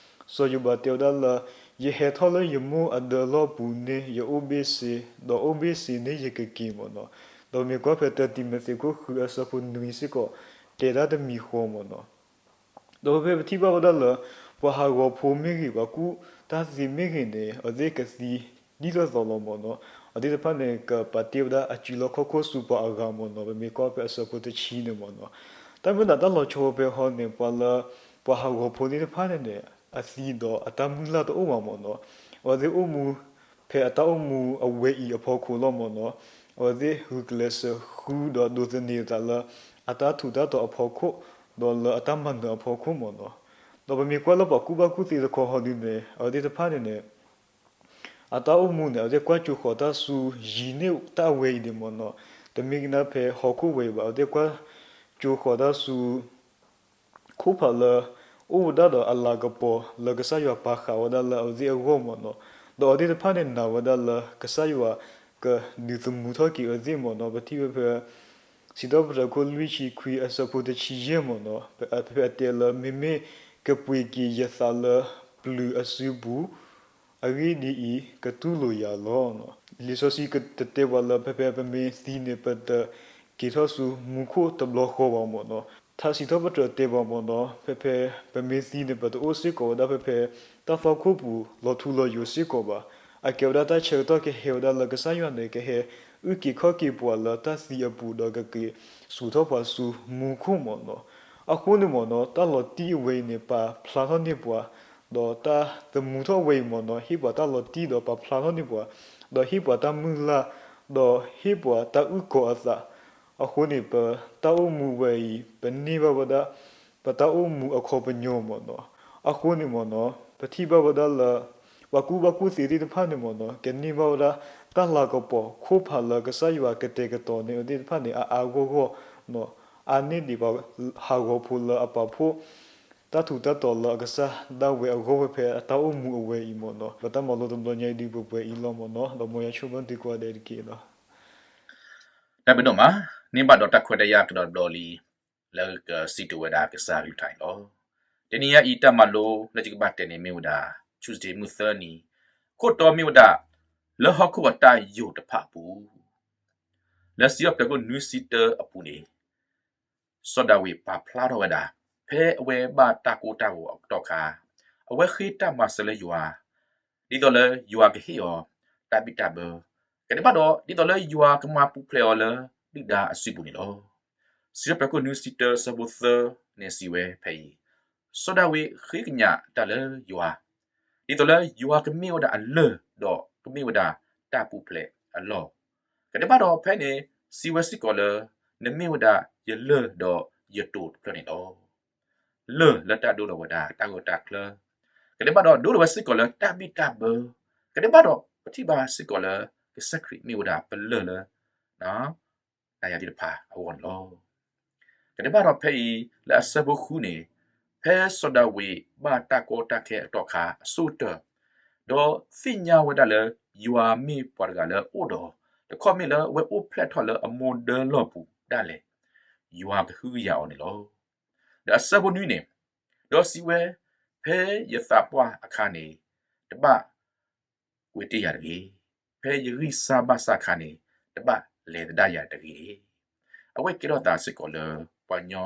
စီၤယိၤဘးတဲဝဲဒၣ်လၢ ယဟဲထီၣ်လၢယမိၢ်အဒၢလီၢ်ပူၤန့ၣ် ယအိၣ်ဘ့ၣ်စ့, ဒီးအိၣ်ဘ့ၣ်စ့န့ၣ်ယကက့ၤမ့ၢ်နီၤ. ဒီးမ့ၢ်ကွၢ်ဖဲတၢတံၤမသ့းခိၣ်ဃုအဆၢဖိနွံစ့ၢ်ကီး တဲဒၣ်တမံၤဃီမ့ၢ်နီၤ. ဒီးဖဲပထံၣ်ဘၣ်ဝဲဒၣ်လၢ ပှၤဟးဂီၤဖိမ့ၢ်ဂ့ၤ ပှၤကူၣ်တၢ်သ့မ့ၢ်ဂ့ၤန့ၣ် အဝဲသ့ၣ်ကသံဒ်သိးသိးလီၤမ့ၢ်နီၤ. အဝဲသ့ၣ်တဖၣ်န့ၣ် ကပာ်တ့ၢ်ဝဲဒၣ်အစုလီၢ်ခီၣ်ခိၣ်ဆူပှၤအဂၤမ့ၢ်နီၤ. ပမ့ၢ်ကွၢ်ဖဲအဆၢဖိတဆံန့ၣ်မ့ၢ်နီၤ. တၢ်မ့ၢ်ဒၣ်တၢ်လီၤဆီဖဲဟီန့ၣ် ပှၤလၢ ပှၤဟးဂီၤဖိသ့ၣ်တဖၣ်န့ၣ်န့ၣ် အသံဒီးအတၢ်မုၢ်လၢ်တအိၣ်ဘၣ်မ့ၢ်နီၤ. အဝဲသ့ၣ်အိၣ်မူ ဖဲအတၢ်အိၣ်မူအဝဲအံၤအဖီခိၣ်လီၤမ့ၢ်နီၤ. အဝဲသ့ၣ်ဂုာ်ကျဲးစၢးဃုဒီးဒိးသန့ၤအသးလၢ အတၢ်ထူးတၢ်တီၤအဖီခိၣ်, ဒီးလၢအတၢ်မၤနၢၤအဖီခိၣ်မ့ၢ်နီၤ. ဒီးပမ့ၢ်ကွၢ်လၢပှၤကူၣ်ဘၣ်ကူၣ်သ့တခီဟီဒုန့ၣ် အဝဲသ့ၣ်တဖၣ်န့ၣ်န့ၣ် အတၢ်အိၣ်မူန့ၣ် အဝဲသ့ၣ်ကွၢ်ကၠိဃီၤတၢ်ဆူ ယံၤန့ၢ်တၢ်အဝဲအံၤန့ၣ်မ့ၢ်နီၤ. တမ့ၢ်ကနၣ်ဖဲဟီၣ်ခိၣ်ဝဲအံၤဘၣ်, အဝဲသ့ၣ်ကွၢ်ကၠိဃီၤတၢ်ဆူ ခိၣ်ဖးလၢ အိၣ်ဝဲဒၣ်ဒီးအလၤကပီၤလၢကစၢ်ယွၤပာ်ဃာ်ဝဲဒၣ်လၢအဝဲသ့ၣ်အဂီၢ်မ့ၢ်နီၤ. ဒီးအဝဲသ့ၣ်တဖၣ်န့ၣ်နာ်ဝဲဒၣ်လၢ ကစၢ်ယွၤကဒုးသမူထီၣ်က့ၤအဝဲသ့ၣ်မ့ၢ်နီၤ. ပထံၣ်ဝဲဖဲ စံးထီၣ်ပတြၢၤခိၣ်လွံၢ်ဆံခွံအဆၢဖိတဆံယဲၢ်မ့ၢ်နီၤ, ဖဲအတဲလၢ မ့မ့ၢ်ကပှ့ၤက့ၤယသးလၢပျုၤအစုပူၤ, အဂ့ၢ်ဒ်အံၤ, ကတူၢ်လိာ်ယၤလီၤ. လံာ်စီဆှံတတဲပှၤလၢ ဖဲဖဲပမ့ၢ်သံန့ၣ် ပတက့ၤထီၣ်ဆူမူခိၣ်တဘျီဃီဘၣ်မ့ၢ်နီၤ. ထါစံးထီၣ်ပတြၢၤတဲပှၤမ့ၢ်နီၤ, ဖဲဖဲပမ့ၢ်သံန့ၣ် ပတအိၣ်စ့ၢ်ကီးဝဲဒၣ်ဖဲဖဲတၢ်သွၣ်ခိၣ်ပူၤ လီၤထူလီၤယိာ်စ့ၢ်ကီးဘၣ်. အကဲဝဲဒၣ်တၢ်ဆၢကတီၢ်ကဟဲဝဲဒၣ်လၢကစၢ်ယွၤန့ၣ် ကဟဲအုၣ်က့ၤခီၣ်က့ၤပှၤလၢတၢ်သံအပူၤ ဒီးကက့ၤစိာ်ထီၣ်ပှၤဆူမူခိၣ်မ့ၢ်နီၤ. အဃိန့ၣ်မ့ၢ်နီၤ တၢ်လီၤတံၢ်အဝဲအံၤန့ၣ် ပာ်ဖျါထီၣ်န့ၢ်ပှၤ, ဒီးတၢ်သမူထီၣ်ဝဲအံၤမ့ၢ်နီၤ ဟ့ၣ်ပှၤတၢ်လီၤတံၢ်ဒီးပာ်ဖျါထီၣ်န့ၢ်ပှၤ, ဒီးဟ့ၣ်ပှၤတၢ်မုၢ်လၢ်, ဒီးဟ့ၣ်ပှၤတၢ်အုၣ်ကီၤအသး. အဃိန့ၣ် ပတၢ်အိၣ်မူဝဲအံၤ ပန့ၢ်ဘၣ်ဝဲဒၣ် ပတၢ်အိၣ်မူအခီပညီမ့ၢ်နီၤ. အဃိန့ၣ်မ့ၢ်နီၤ ပထံၣ်ဘၣ်ဝဲဒၣ်လၢ ပှၤကူၣ်ဘၣ်ကူၣ်သ့သ့ၣ်တဖၣ်န့ၣ်မ့ၢ်နီၤ ကန့ၢ်ဘၣ်ဝဲဒၣ် တၢ်လၤကပီၤခိၣ်ဖးလၢကစၢ်ယွၤကတဲာ်ကတီၤန့ၢ် အဝဲသ့ၣ်တဖၣ်န့ၣ် အါအါဂီၢ်ဂီၢ်နီၤ အါန့ၢ်ဒံးပှၤဟးဂီၤဖိလၢအပာ်ဖှိၣ် တၢ်ထူးတၢ်တီၤလၢအကစၢ်ဒၣ်ဝဲအဂီၢ်ဝဲဖဲအတၢ်အိၣ်မူအဝဲအံၤမ့ၢ်နီၤ. ပတၢ်မၤလိတဘျီညါအံၤဒုးပှဲၤပှဲၤအံၤလီၤမ့ၢ်နီၤ ဒီးမ်ယွၤဆိၣ်ဂ့ၤသုကိးဂၤဒဲးတက့ၢ်နီၤ. တၢ်ဘျုးဒိၣ်မး, န့ၢ်ဘၣ်ဒီးတၢ်ခွဲးတၢ်ယာ်ကဒီးတဘျီလံ, လၢကစံးတ့ၢ်ဝဲဒၣ်ကစၢ်ကလုၢ်ကထါန့ၣ်လီၤ. တနံၤညါအံၤတၢ်မၤလိလၢယကဘၣ်တဲန့ၣ်မ့ၢ်ဝဲဒၣ် Tuesday မုၢ်သၢနံၤ, ခိၣ်တီမ့ၢ်ဝဲဒၣ် လၢဟီၣ်ခိၣ်အတၢ်ယိာ်တဖၣ်အပူၤ, လၢစံးထီၣ်ပတြၢၤခိၣ်နွံဆံတၢအပူၤန့ၣ် စီၤဒၤဝံးပာ်ဖျါထီၣ်ဝဲဒၣ် ဖဲအဝဲဘၣ်တၢ်ကိၢ်တၢ်ဂီၤအကတီၢ်ခါ, အဝဲဃ့တၢ်မၤစၢၤလၢယွၤ, ဒ်သိးလၢယွၤကဟ့ၣ်အီၤ တၢ်ဘံၣ်တၢ်ဘၢ, ကဒဲးဘၣ်ဒီး ဒ်သိးလၢယွၤကမၤပူၤဖျဲးအီၤလၢ ဒုၣ်ဒါအစုပူၤန့ၣ်လီၤ. စံးထီၣ်ပတြၢၤခိၣ်နွံဆံတၢအဆၢဖိသၢန့ၣ်စံးဝဲဖဲအံၤ, စီၤဒၤဝံးဃ့ကညးတၢ်လၢယွၤ, ဒ်သိးလၢယွၤကမ့ၢ်ဝဲဒၣ်အလၢၢ် ဒီးကမ့ၢ်ဝဲဒၣ်တၢ်ပူၤဖျဲးအလီၢ်, ကဒဲးဘၣ်ဒီးဖဲန့ၣ် စံးဝဲစ့ၢ်ကီးလၢ နမ့ၢ်ဝဲဒၣ်ယလၢၢ်ဒီးယတိာ်တဖျၢၣ်န့ၣ်လီၤ. လၢၢ်လၢတၢ်ဒိလီၤဝဲဒၣ်တၢ်ဂၢၢ်တၢ်ကျၢၤ, ကဒဲးဘၣ်ဒီးဒိလီၤဝဲစ့ၢ်ကီးလၢတၢ်ဘံၣ်တၢ်ဘၢ, ကဒဲးဘၣ်ဒီးပထံၣ်ဘၣ်စ့ၢ်ကီးလၢ ကစၢ်ခရံာ်မ့ၢ်ဝဲဒၣ်ပလၢၢ်လၢ နၤယၤသ့ၣ်တဖၣ်အဂီၢ်န့ၣ်လီၤ. ကဒဲးဘၣ်ဒီးဖဲအံၤ လၢအဆၢဖိဃုန့ၣ်, ဖဲစီၤဒၤဝံးဘၣ်တၢ်ကီတၢ်ခဲအကတီၢ်ခါအဆိကတၢၢ်, ဒီးသ့ၣ်ညါဝဲဒၣ်လၢ ယွၤမ့ၢ်ပှၤတဂၤလၢအအိၣ်ဒီး, တခီမ့ၢ်လၢအဝဲအိၣ်ဖျဲၣ်ထီၣ်လၢအမိၢ်ဒၢလီၢ်ပူၤဒၣ်လဲာ်, ယွၤကဟုကယာ်အီၤန့ၣ်လီၤ. ဒီးအဆၢဖိနွံန့ၣ်, ဒီးစံးဝဲ, ဖဲယသးပှၢ်အခါန့ၣ်, တဘၣ် ကွဲးတ့ၢ်ယၤတဂ့ၤ. ဖဲယဂံၢ်စၢ်ဘါစၢ်အခါန့ၣ်, တဘၣ်လဲၤသဒၣ်ယၤတဂ့ၤ. အဝဲကဲထီၣ်သးစ့ၢ်ကီးလၢပှၤကညီ,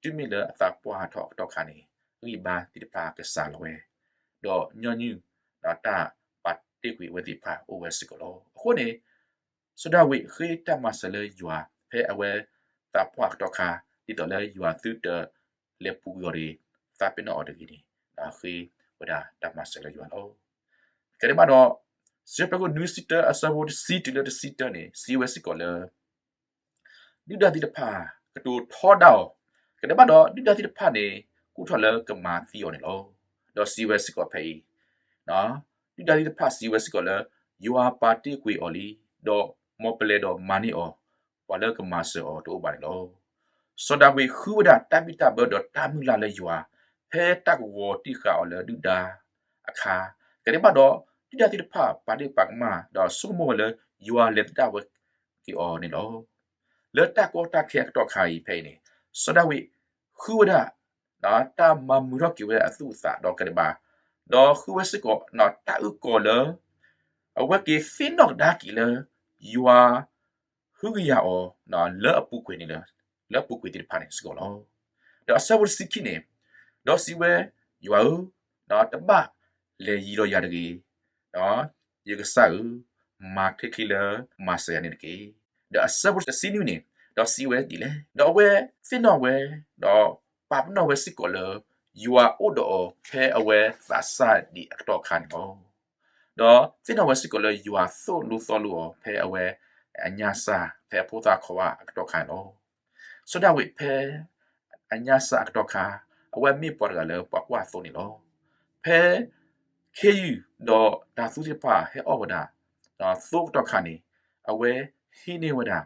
တုၤမ့ၢ်လၢအသးပှၢ်ထီၣ်အကတီၢ်ခါန့ၣ်, ဂံၢ်ဘါသ့ၣ်တဖၣ်ကစှၤလီၤဝဲ, ဒီးညီနုၢ်ဒီးတၢ်ပာ်တ့ၢ်ကွံာ်အဝဲသ့ၣ်တဖၣ်အိၣ်ဝဲစ့ၢ်ကီးလီၤ. အဃိန့ၣ်, စီၤဒၤဝံးဃ့တၢ်မၤစၢၤလၢယွၤ, ဖဲအဝဲသးပှၢ်အကတီၢ်ခါ ဒ်သိးလၢယွၤသုတလဲၤပူၤကွံာ်အီၤတဂ့ၤ, သးပ့ၤနီၣ်အီၤတဂ့ၤန့ၣ် ဃ့ဝဲဒၣ်တၢ်မၤစၢၤလၢယွၤလီၤ. ကဒဲးဘၣ်ဒီး စံးထီၣ်ပတြၢၤခိၣ်နွံဆံတၢ အဆၢဖိတဆံတုၤလၢတဆံတၢန့ၣ် စံးဝဲစ့ၢ်ကီးလၢ ဒုၣ်ဒါသ့ၣ်တဖၣ် ကတိၤထီဒါအီၤ, ကဒဲးဘၣ်ဒီး ဒုၣ်ဒါသ့ၣ်တဖၣ်န့ၣ် ကူၣ်ထီၣ်လၢကမၤသံအီၤန့ၣ်လီၤ. ဒီးစံးဝဲစ့ၢ်ကီးဖဲအံၤ, ဒုၣ်ဒါသ့ၣ်တဖၣ်စံးဝဲစ့ၢ်ကီးလၢ ယွၤပာ်တ့ၢ်ကွံာ်အီၤလံ, ဒီးမ်ပလဲၤဒီးမၤန့ၢ်အီၤ ပှၤလၢကမၤစၢၤအီၤတအိၣ်ဘၣ်န့ၣ်လီၤ. စီၤဒၤဝံးဃုဝဲဒၣ်တၢ်ဘံၣ်တၢ်ဘၢဒီးတၢ်မုၢ်လၢ်လၢယွၤ ဖဲတၢ်ကဝီၤတံၢ်ဃာ်အီၤလၢဒုၣ်ဒါအခါ, ကဒဲးဘၣ်ဒီး ဒုၣ်ဒါသ့ၣ်တဖၣ်ပာ်ဒ့ၣ်ပာ်ကမၣ် ဒီးဆိကမိၣ်ဝဲလၢယွၤလဲၤသဒၣ်ဝဲက့ၤအီၤန့ၣ်လီၤ. လၢတၢ်ကီတၢ်ခဲအကတီၢ်ခါအံၤဖဲအံၤန့ၣ် စီၤဒၤဝံးဃုဝဲဒၣ် တၢ်မၤမုာ်ထီၣ်က့ၤဝဲအသူၣ်အသးဒီးကဒဲးဘၣ်, ဒီးဃုဝဲစ့ၢ်ကီး တၢ်အုၣ်ကီၤလၢ အဝဲက့ၤသ့ၣ်နီၣ်ကဒါက့ၤလၢ ယွၤ ဟုကယာ်အီၤ လၢအပူၤကွံာ်န့ၣ်လၢ လၢအပူၤကွံာ်သ့ၣ်တဖၣ်န့ၣ်စ့ၢ်ကီးလီၤ. ဒီးအဆၢဖိတဆံခံန့ၣ်, ဒီးစံးဝဲ, ယွၤဧၢ, တဘၣ်လဲၤယံၤဒီးယၤတဂ့ၤ, ယကစၢ်ဧၢ, မၤချ့ချ့လၢမၤစၢၤယၤန့ၣ်တက့ၢ်. ဒီးအဆၢဖိတဆံနွံန့ၣ်, ဒီးစံးဝဲဒ်လဲၣ်, ဒီးအဝဲသ့ၣ်နီၣ်ဝဲ, ဒီးပာ်ပနီၣ်ဝဲစ့ၢ်ကီးလၢ ယွၤအိၣ်ဒီးအီၤဖဲအဝဲသးစၢ်ဒံးအကတီၢ်ခါန့ၣ်လီၤ. ဒီးသ့ၣ်နီၣ်ဝဲစ့ၢ်ကီးလၢယွၤသိၣ်လိသီလိအီၤ ဖဲအဝဲအညၣ်စၢ် ဖဲအဖိသၣ်ခီဝၣ်အကတီၢ်ခါန့ၣ်လီၤ. စီၤဒၤဝံးဖဲအညၣ်စၢ်အကတီၢ်ခါ အဝဲမ့ၢ်ပှၤတဂၤလၢပှၤကွၢ်သိန့ၣ်လီၤ. ဖဲခ့ယုၢ်ဒီးတၤသူသ့ၣ်တဖၣ်ဟဲအီၣ်ဝဲဒၣ် သိအကတီၢ်ခါန့ၣ် အဝဲဟံးန့ၢ်ဝဲဒၣ်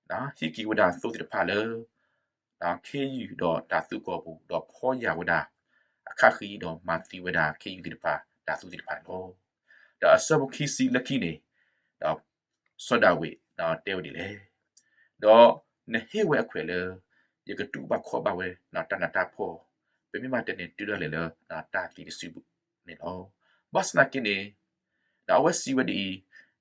ဟံးက့ၤဝဲဒၣ်သိသ့ၣ်တဖၣ်လၢ ခ့ယုၢ်ဒီးတၤသူကီၢ်ပူၤ ဒီးဖီယာ်ဝဲဒၣ် အခၣ်ဃံဒီးမၤသံဝဲဒၣ်ခ့ယုၢ်သ့ၣ်တဖၣ် တၤသူသ့ၣ်တဖၣ်န့ၣ်လီၤ. ဒီးအဆၢဖိခံဆံလၢခံန့ၣ် ဒီးစီၤဒၤဝံးတဲဝဲဒ်လဲၣ်, ဒီးနဟ့ၣ်ဝဲအခွဲးလၢ ယကတူၢ်ဘၣ်ခီၣ်ဘၣ်ဝဲတၢ်နးတၢ်ဖှီၣ်, ပမ့ၢ်ဘၣ်တဲန့ၣ် တုၤဒၣ်လဲာ်လၢတၢ်သံတစုန့ၣ်လီၤ. ဘၣ်ဆၣ်သနာ်က့န့ၣ် ဒီးအဝဲစံးဝဲဒ်အံၤ,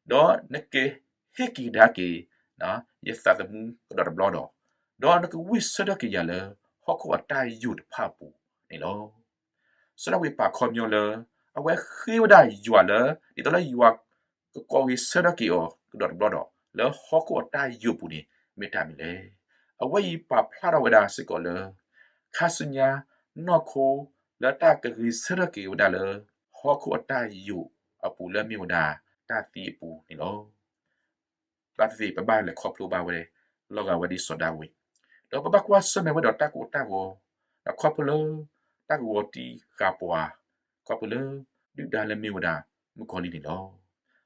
ဒီးနကဟ့ၣ်က့ၤကဒါက့ၤ ယသးသမူကဒီးတဘျီဒီး, ဒီးနကဝံၢ်ဆၢထၢၣ်က့ၤယၤလၢ ဟီၣ်ခိၣ်အတၢ်ယိာ်တဖၣ်အပူၤန့ၣ်လီၤ. စီၤဒၤဝံးပာ်ခီပညီလၢ အဝဲဃ့ဝဲဒၣ်ယွၤလၢ ဒ်သိးလၢယွၤကကိးဂ့ၤဆၢထၢၣ်က့ၤအီၤကဒီးတဘျီဒီး လၢဟီၣ်ခိၣ်အတၢ်ယိာ်ပူၤန့ၣ် မ့ၢ်တၢ်မနုၤလဲၣ်. အဝဲအံၤပာ်ဖျါထီၣ်ဝဲဒၣ်စ့ၢ်ကီးလၢ ခါဆူညါ နီၢ်ခိလၢတၢ်ကဂ့ၤဆၢထၢၣ်က့ၤဝဲဒၣ်လၢ ဟီၣ်ခိၣ်အတၢ်ယိာ်အပူၤလၢမ့ၢ်ဝဲဒၣ်တၢ်သံအပူၤန့ၣ်လီၤ. ဘၣ်သ့ၣ်သ့ၣ် ပဘၣ်လဲၤခီဖျိဘၣ်ဝဲ လီၤဂာ်ဝဲဒ်စီၤဒၤဝံး, ဒီးပဘၣ်ကွၢ်ဆၢၣ်မဲာ်ဝဲဒီးတၢ်ကိၢ်တၢ်ဂီၤ, ဒီးခီဖျိလၢ တၢ်ကဝီၤတံၢ်ဃာ်ပှၤ, ခီဖျိလၢ ဒုၣ်ဒါလၢမ့ၢ်ဝဲဒၣ် မုၣ်ကီၤလံၢ်န့ၣ်လီၤ.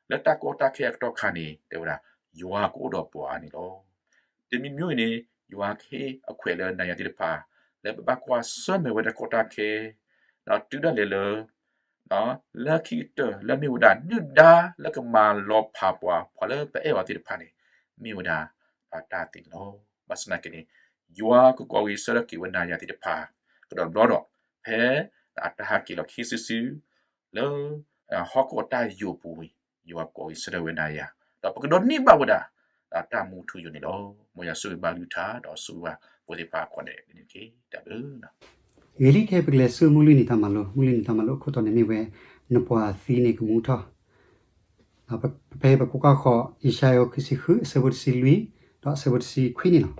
လၢတၢ်ကီတၢ်ခဲအကတီၢ်ခါန့ၣ် တဲဝဲဒၣ် ယွၤကအိၣ်ဒီးပှၤန့ၣ်လီၤ. တမံၤမံၤအံၤန့ၣ် ယွၤကဟ့ၣ်အခွဲးလၢနၤယၤသ့ၣ်တဖၣ် လၢပဘၣ်ကွၢ်ဆၢၣ်မဲာ်ဝဲတၢ်ကီတၢ်ခဲ ဒီးတုၤဒၣ်လဲာ်လၢ လၢခံကတၢၢ်လၢမ့ၢ်ဝဲဒၣ် ဒုၣ်ဒါလၢကမၤလီၤဖးပှၤ ပှၤလၢပအဲၣ်အီၤသ့ၣ်တဖၣ်န့ၣ် မ့ၢ်ဝဲဒၣ် တၢ်သံန့ၣ်လီၤ. ဘၣ်ဆၣ်သနာ်က့န့ၣ် ယွၤကကိးဂ့ၤဆၢထၢၣ်က့ၤဝဲနၤယၤသ့ၣ်တဖၣ် ကဒီးတဘျီဒီး ဖဲအတၢ်ဟးက့ၤလီၤခံစုတစု လၢ ဟီၣ်ခိၣ်အတၢ်ယိာ်ပူၤဝံၤ ယွၤကကိးဂ့ၤဆၢထၢၣ်ဝဲနၤယၤ ဒီးပကဒိးန့ၢ်ဘၣ်ဝဲဒၣ် တၢ်မူထူယိာ်န့ၣ်လီၤ. မ်ယွၤဆိၣ်ဂ့ၤဘၣ်လုၢ်ထါ ဒီးဆိၣ်ဂ့ၤဘၣ်ပဝဲသ့ၣ်တဖၣ်ကိးဂၤဒဲးန့ၣ်တက့ၢ်. တၢ်ဘျုး ဂ့ၤလံ ခဲအံၤပကလဲၤဆူမုၢ်လွံၢ်နံၤတၢ်မၤလိ, မုၢ်လွံၢ်နံၤတၢ်မၤလိအခိၣ်တီန့ၣ်မ့ၢ်ဝဲ နပှၤသံန့ၣ်ကမူထီၣ်. ဖဲပကွၢ်ဃီၤ ယၡါယၤ အခိၣ်ခံဆံဃု အဆၢဖိတဆံလွံၢ် ဒီးအဆၢဖိတဆံခွံန့ၣ်လီၤ.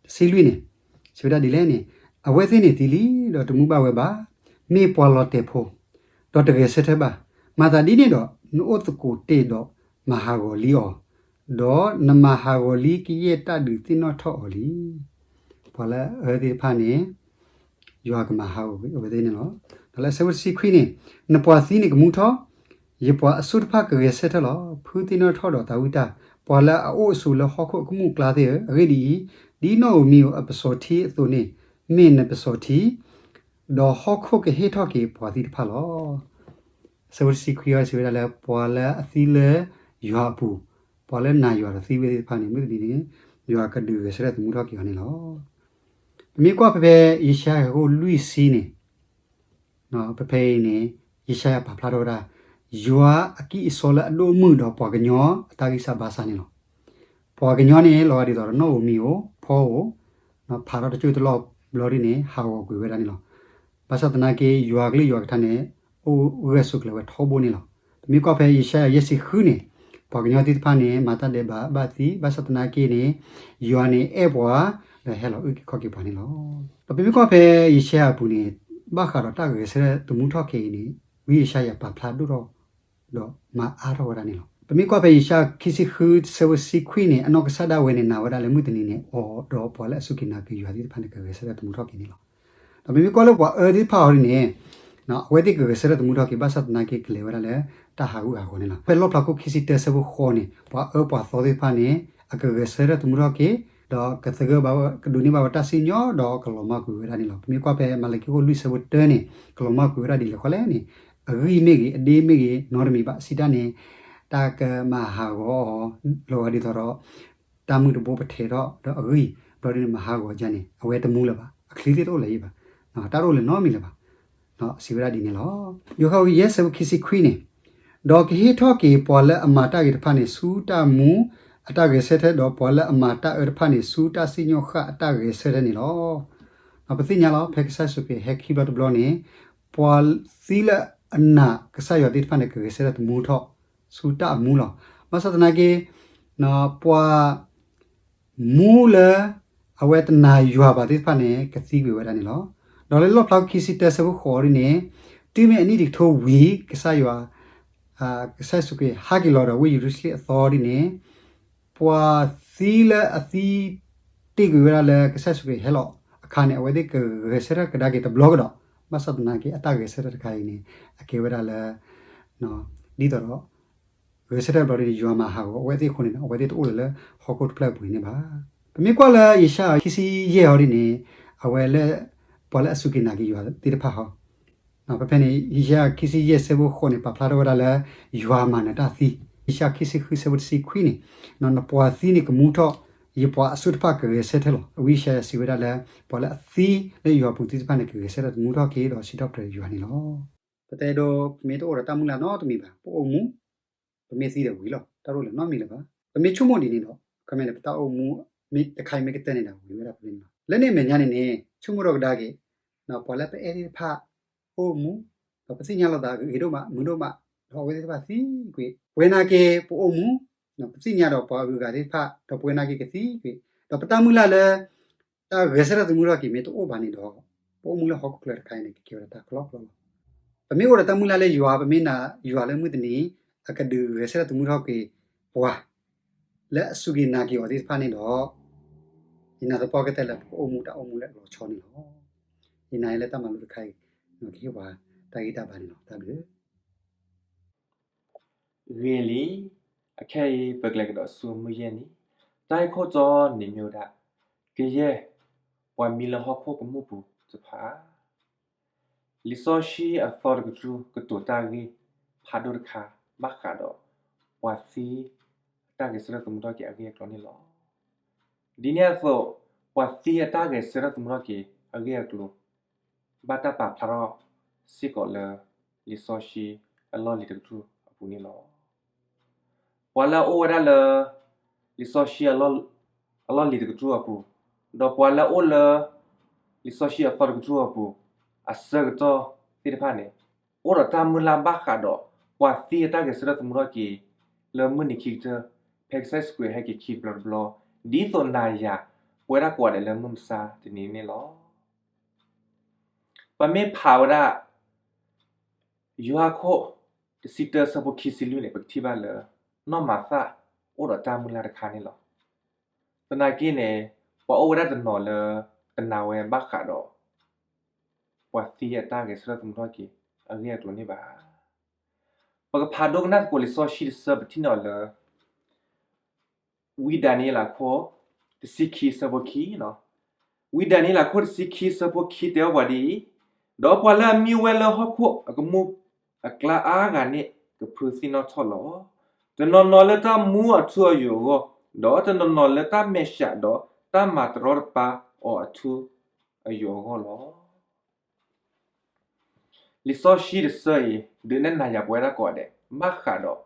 တဆံလွံၢ်န့ၣ် စံးဝဲဒၣ်ဒ်လဲၣ်န့ၣ်, အဝဲသ့ၣ်န့ၣ်သံလံ ဒီးတမူဘၣ်ဝဲဘၣ်, မ့ၢ်ပှၤလီၤတဲာ်ဖိ, ဒီးတဂဲၤဆၢထၢၣ်ဘၣ်. မၤသးဒ်န့ၣ်ဒီး နအိၣ်သကိးတ့ၢ်ဒီးမၤဟးဂီၤလံအီၤ, ဒီးနမၤဟးဂီၤလံကယဲၢ်တၢ်ဒုးသ့ၣ်နီၣ်ထီၣ်အီၤလံ. ပှၤလၢအအၢသ့ၣ်တဖၣ်န့ၣ် ယွၤကမၤဟးဂီၤအဝဲသ့ၣ်န့ၣ်လီၤ. ဒီးလၢအဆၢဖိတဆံခွံန့ၣ်, နပှၤသံန့ၣ်ကမူထီၣ်, ယပှၤအစိၣ်တဖၣ်ကဂဲၤဆၢထၢၣ်လီၤ. ဖုသ့ၣ်နီၣ်ထီၣ်ဒီးသးဝံၣ်တၢ်, ပှၤလၢအအိၣ်အဆိးလၢဟီၣ်ခိၣ်အကမူၣ်အကျါသ့ၣ်ဧၢ, အဂ့ၢ်ဒ်အံၤ, ဒ်နီၣ်ဧိၤမံၤဧိၤအပစီၤထံအသိးန့ၣ် မ့ၢ်နပစီၤထံ, ဒီးဟီၣ်ခိၣ်ကဟ့ၣ်ထီၣ်က့ၤပှၤသံတဖၣ်လီၤ. အဆၢဖိတဆံခွံအံၤစံးဝဲဒၣ်လၢ ပှၤလၢအသံလၢယွၤအပူၤ, ပှၤလၢနာ်ယွၤဒီးသံဝဲသ့ၣ်တဖၣ်န့ၣ် မုၢ်တနံၤန့ၣ် ယွၤကဒုးဂဲၤဆၢထၢၣ်သမူထီၣ်က့ၤအီၤန့ၣ်လီၤ. ပမ့ၢ်ကွၢ်ဖဲဖဲယၡါယၤ အခိၣ်လွံၢ်ဆံန့ၣ်, ဖဲဖဲအံၤန့ၣ် ယၡါယၤပာ်ဖျါထီၣ်ဝဲဒၣ် ယွၤအကံၢ်အစီလၢအဒိၣ်အမုၢ်ဒီးပှၤကညီအတၢ်ဂံၢ်စၢ်ဘါစၢ်န့ၣ်လီၤ. ပှၤကညီန့ၣ် လီၤဂာ်ဒ်သိးဒီးနီၣ်ဧိၤမံၤဧိၤ ဖီဧိၤ, ဖးထီၣ်တစိၢ်တလီၢ်ဘျီဒ်န့ၣ် ဟးဂီၤကွံာ်ဝဲဒၣ်န့ၣ်လီၤ. ဘၣ်ဆၣ်သနာ်က့ ယွၤကလုၢ်ယွၤကထါန့ၣ် အိၣ်ဂၢၢ်ဆိးကျၢၤဝဲထီဘိန့ၣ်လီၤ. ပမ့ၢ်ကွၢ်ဖဲယၡါယၤ ယဲၢ်ဆံဃုန့ၣ်, ပှၤကညီသ့ၣ်တဖၣ်န့ၣ် မၤတၢ်ဒဲးဘးဘၣ်သံ, ဘၣ်ဆၣ်သနာ်က့န့ၣ် ယွၤန့ၣ်အဲၣ်ပှၤ ဒီးဟဲလီၤအုၣ်က့ၤခီၣ်က့ၤပှၤန့ၣ်လီၤ. ဒီးပမ့ၢ်ကွၢ်ဖဲယၡါယၤအပူၤန့ၣ် ဘၣ်ဃးဒီးတၢ်ဂဲၤဆၢထၢၣ်သမူထီၣ်က့ၤအံၤန့ၣ် ဝံယၡါယၤပာ်ဖျါဒိၣ်ထီၣ် ဒီးမၤအါထီၣ်ဝဲဒၣ်န့ၣ်လီၤ. ပမ့ၢ်ကွၢ်ဖဲယၡါယၤခံဆံဃုဆၢဖိတဆံခွံန့ၣ် အနီၢ်ကစၢ်ဒၣ်ဝဲန့ၣ် နာ်ဝဲဒၣ်လၢမုၢ်တနံၤန့ၣ် အီၤဒီးပှၤလၢအစူၢ်က့ၤနာ်က့ၤယွၤသ့ၣ်တဖၣ်န့ၣ် ကဂဲၤဆၢထၢၣ်သမူထီၣ်က့ၤန့ၣ်လီၤ. ဒီးပမ့ၢ်ကွၢ်လၢပှၤအၢသ့ၣ်တဖၣ်အီၤဒ်န့ၣ် အဝဲသ့ၣ်ကဂဲၤဆၢထၢၣ်သမူထီၣ်က့ၤ ဘၣ်ဆၣ်သနာ်က့ကလဲၤဝဲဒၣ်လၢတၢ်ဟးဂူာ်ဟးဂီၤန့ၣ်လီၤ. ဖဲလီၣ်ဖျါခိၣ်ခံဆံတၢဆၢဖိဃိးန့ၣ် ပှၤအၢပှၤသီသ့ၣ်တဖၣ်န့ၣ် အကဂဲၤဆၢထၢၣ်သမူထီၣ်က့ၤ ဒီးကသဂၢၢ်ဘၣ်ဝဲ ကဒိးန့ၢ်ဘၣ်ဝဲတၢ်စံၣ်ညီၣ် ဒီးကလီၤမၢ်ကွံာ်ဝဲဒၣ်န့ၣ်လီၤ. ပမ့ၢ်ကွၢ်ဖဲမၤလကံခိၣ်လွံၢ်ဆၢဖိတၢန့ၣ် ကလီၤမၢ်ကွံာ်ဝဲဒၣ်ဒ်လဲၣ်ဃီလဲၣ်န့ၣ် အဂံၢ်မ့ၢ်ဂ့ၤ အဒ့မ့ၢ်ဂ့ၤ နီတမံၤဘၣ် စံးတၢ်န့ၣ် တၢ်ကမၤဟးဂီၤအီၤလီၤဂာ်ဒ်သိးဒီး တၢ်မုၢ်တဘိပထဲးထီၣ်ဒီးအဂံၢ် ဘျီဒ်န့ၣ် မၤဟးဂီၤဒ်န့ၣ် အဝဲတမူလၢၤဘၣ် အချံသ့ၣ်တအိၣ်လၢၤဘၣ် တၢ်တအိၣ်လၢၤနီတမံၤလၢၤဘၣ် စံးဝဲဒၣ်ဒ်န့ၣ်လီၤ. ယိၤဟၣ်ယဲၢ်ဆၢဖိခံဆံခွံန့ၣ် ဒီးကဟ့ၣ်ထီၣ်က့ၤပှၤလၢအမၤတၢ်ဂ့ၤတဖၣ်န့ၣ် ဆူတၢ်မူအတၢ်ဂဲၤဆၢထၢၣ် ဒီးပှၤလၢအမၤတၢ်အၢတဖၣ်န့ၣ် ဆူတၢ်စံၣ်ညီၣ်ဃၣ်အတၢ်ဂဲၤဆၢထၢၣ်န့ၣ်လီၤ. ပသ့ၣ်ညါလီၤ ဖဲကစၢ်ယ့ၣ်ၡူးခရံာ်ဟဲခံဘျီတဘျီန့ၣ် ပှၤသံလၢအနာ်ကစၢ်ယွၤသ့ၣ်တဖၣ်န့ၣ် ကဂဲၤဆၢထၢၣ်သမူထီၣ် ဆူတၢ်အမူလီၤ. ဘၣ်ဆၣ်သနာ်က့ ပှၤ မူလၢ အဝဲတနာ်ယွၤဘၣ်သ့ၣ်တဖၣ်န့ၣ် ကသံကွံာ်ဝဲဒၣ်န့ၣ်လီၤ. ဒီးလၢလီၣ်ဖျါခံဆံတၢဆၢဖိဃိးဒ်န့ၣ် တုၤမ့ၢ်အနံၣ်တကထိဝံၤ ကစၢ်ယွၤ ကစၢ်ယ့ၣ်ၡူးခရံာ်ဟဲက့ၤလီၤဒီးဝ့ၢ်ယရူၤၡလ့ၣ်အသီဒ်န့ၣ် ပှၤသံလၢအသံတ့ၢ်ကွံာ်ဝဲဒၣ်လၢကစၢ်ယ့ၣ်ၡူးခရံာ်ဟဲလီၤအခါန့ၣ် အဝဲသ့ၣ်ကဂဲၤဆၢထၢၣ်ကဒါက့ၤတဘျီကဒီး ဘၣ်ဆၣ်သနာ်က့အတၢ်ဂဲၤဆၢထၢၣ်တခါအံၤန့ၣ် အကဲဝဲဒၣ်လၢ ဒ်သိးဒီး ဂဲၤဆၢထၢၣ်ဘျီဒ်န့ၣ် ယွၤမၤဟးဂီၤအဝဲသ့ၣ်အဃိန့ၣ်ဒီး အဝဲသ့ၣ်တအိၣ်လၢၤလၢဟီၣ်ခိၣ်တဖျၢၣ်အပူၤအံၤန့ၣ်ဘၣ်. ပမ့ၢ်ကွၢ်လၢယၡါယၤခံဆံယဲၢ်အီၤဒ်န့ၣ် အဝဲလၢ ပှၤလၢအစူၢ်က့ၤနာ်က့ၤယွၤသ့ၣ်တဖၣ်ဟီ ဖဲဖဲန့ၣ် ယၡါယၤခံဆံယဲၢ်ဆၢဖိဃိးန့ၣ် ပာ်ဖျါထီၣ်ဝဲဒၣ်လၢ ယွၤမၤနၢၤတၢ်သံ, ယၡါယၤခံဆံဃုဆၢဖိတဆံခွံန့ၣ် နပှၤသံန့ၣ်ကမူထီၣ်, ယပှၤအစိတ်တဖၣ်ကဂဲၤဆၢထၢၣ်လီၤ. ဝံယၡါယၤစံးဝဲဒၣ်လၢ ပှၤလၢအသံလၢယွၤအပူၤသ့ၣ်တဖၣ်န့ၣ် ကဂဲၤဆၢထၢၣ်သမူထီၣ်က့ၤဒီးစံးထီၣ်ပတြၢၤယွၤန့ၣ်လီၤ. ပတဲဒိ ပမ့ၢ်တအိၣ်ဒီးတၢ်မုၢ်လၢ်နီတမံၤဘၣ်, ပအိၣ်မူ ပမ့ၢ်သံဒီးဝံၤလီၤ, တၢ်တအိၣ်လၢၤနီတမံၤလၢၤဘၣ်. ပမ့ၢ်ဆိကမိၣ်ဒ်န့ၣ်ဒီး ခီမ့ၢ်န့ၣ် ပတၢ်အိၣ်မူ မ့ၢ်တခါအံၤမ့ၢ်ကတၢၢ်န့ၣ်ဒီးဝံၤဝဲဒၣ်ဖဲန့ၣ်လီၤ. လၢန့ၣ်အမဲာ်ညါန့ၣ်န့ၣ် ဆိကမိၣ်ဒီးကဒါက့ၤ ပှၤလၢပအဲၣ်သ့ၣ်တဖၣ် အိၣ်မူ ဒီးပသ့ၣ်ညါလိာ်သးဂ့ၤဒိၣ်မး မုာ်ဒိၣ်မး ဒီးအဝဲသ့ၣ်တဖၣ်သံကွံာ်, ပဝဲနာ်က့ ပအိၣ်မူ ပသ့ၣ်ညါဒီးပှၤအဂုၤအဂၤသ့ၣ်တဖၣ် ဒီးပဝဲနာ်က့ကသံကွံာ်, ဒီးပတၢ်မုၢ်လၢ်လၢ တၢ်ဂဲၤဆၢထၢၣ်သမူထီၣ်က့ၤမ့ၢ်တအိၣ်ဘၣ်န့ၣ်ဒီး ပအိၣ်မူလၢဟီၣ်ခိၣ်ချၢတခါအံၤန့ၣ် ကကဲဝဲဒၣ်တၢ်ကလီကလီလီၤ. ပမ့ၢ်အိၣ်ဒီးတၢ်မုၢ်လၢ်လၢယွၤ ပမ့ၢ်နာ်ယွၤလၢမုၢ်တနံၤ အကဒုးဂဲၤဆၢထၢၣ်သမူထီၣ်က့ၤပှၤ လၢအစူၢ်က့ၤနာ်က့ၤအီၤသ့ၣ်တဖၣ်န့ၣ်ဒီး ယနာ်သပှၢ်ကတၢၢ်လၢပကအိၣ်မူတၢ်အိၣ်မူလၢအလီၤဆီန့ၣ်လီၤ. ယနာ်လၢတၢ်မၤလိတခါအံၤ ကဟ့ၣ်ပှၤတၢ်ဂံၢ်တၢ်ဘါန့ၣ်လီၤ. တၢ်ဘျုး ဂ့ၤလံ, အခဲအံၤပကလဲၤကဒီးဆူမုၢ်ယဲၢ်နံၤ, တၢ်ဂ့ၢ်ခိၣ်တီန့ၣ်မ့ၢ်ဝဲဒၣ် ကယဲၢ်ပှၤမံလၢဟီၣ်ခိၣ်ကမူၣ်ပူၤတဖၣ် လံာ်စီဆှံအသီတကတြူၢ်ကတိၤတၢ်ဂ့ၢ်ဖးဒိၣ်တခါ ဘၣ်ဃးဒီးပှၤသံအတၢ်ဂဲၤဆၢထၢၣ်သမူထီၣ်က့ၤအဂ့ၢ်အကျိၤန့ၣ်လီၤ. ဒ်န့ၣ်အသိး ပှၤသံအတၢ်ဂဲၤဆၢထၢၣ်သမူထီၣ်က့ၤအဂ့ၢ်အကျိၤ ဘၣ်တၢ်ပာ်ဖျါထီၣ်စ့ၢ်ကီးလၢ လံာ်စီဆှံအလီၢ်လံၤတကတြူၢ်အပူၤန့ၣ်လီၤ. ပှၤလၢအအိၣ်ဝဲဒၣ်လၢ လံာ်စီဆှံအလီၢ်လံၤတကတြူၢ်အပူၤ, ဒီးပှၤလၢအအိၣ်လၢ လံာ်စီဆှံအသီတကတြူၢ်အပူၤ အဆၢကတီၢ်သ့ၣ်တဖၣ်န့ၣ် အိၣ်ဒီးတၢ်မုၢ်လၢ်ဘၣ်ဃးဒီး ပှၤသံအတၢ်ဂဲၤဆၢထၢၣ်သမူထီၣ်က့ၤ လၢမုၢ်နံၤခံကတၢၢ် ဖဲကစၢ်ယ့ၣ်ၡူးခရံာ်ဟဲက့ၤခံတဘျီတဘျီ ဒ်သိးနၤယၤ ပဝဲဒၣ်ကိးဂၤဒဲးလၢမုၢ်မဆါတနံၤန့ၣ်လီၤ. ပမ့ၢ်ဖးဝဲဒၣ် ယိၤဟၣ်ခိၣ်တဆံတၢဆၢဖိခံဆံလွံၢ်န့ၣ် ပကထံၣ်ဘၣ်လၢ နီၢ်မၤသၣ်အိၣ်ဒီးတၢ်မုၢ်လၢ်တခါန့ၣ်လီၤ. သနာ်က့န့ၣ် ပှၤအိၣ်ဝဲဒၣ်တနီၤလၢ တနာ်ဝဲဘၣ်ဃးဒီး ပှၤသံအတၢ်ဂဲၤဆၢထၢၣ်သမူထီၣ်က့ၤအဂ့ၢ်အကျိၤန့ၣ်ဘၣ်. ပကဖးဒိကနၣ်သကိးလံာ်စီဆှံတဆၢ ပထံၣ်န့ၢ်အီၤလၢ ဝံဒၤနံးယ့လးခိၣ်တဆံခံဆၢဖိခံ, ဝံဒၤနံးယ့လးခိၣ်တဆံခံဆၢဖိခံတဲအီၤပှၤဒ်အံၤ, ဒီးပှၤလၢအမံဝဲလၢဟီၣ်ခိၣ်အကမူၣ်အကျါအါဂၤန့ၣ် ကဖုသံနီၣ်ထီၣ်လီၤ. တနီၤနီၤလၢတၢ်မူအထူအယိာ်အဂီၢ်, ဒီးတနီၤနီၤလၢတၢ်မဲာ်ဆှးဒီးတၢ်မၤတရီတပါအီၤအထူအယိာ်အဂီၢ်လီၤ. လံာ်စီဆှံတဆၢအံၤ ဒုးနဲၣ်နၤယၤပဝဲဒၣ်ကိးဂၤဒဲး ဘၣ်ဃးဒီး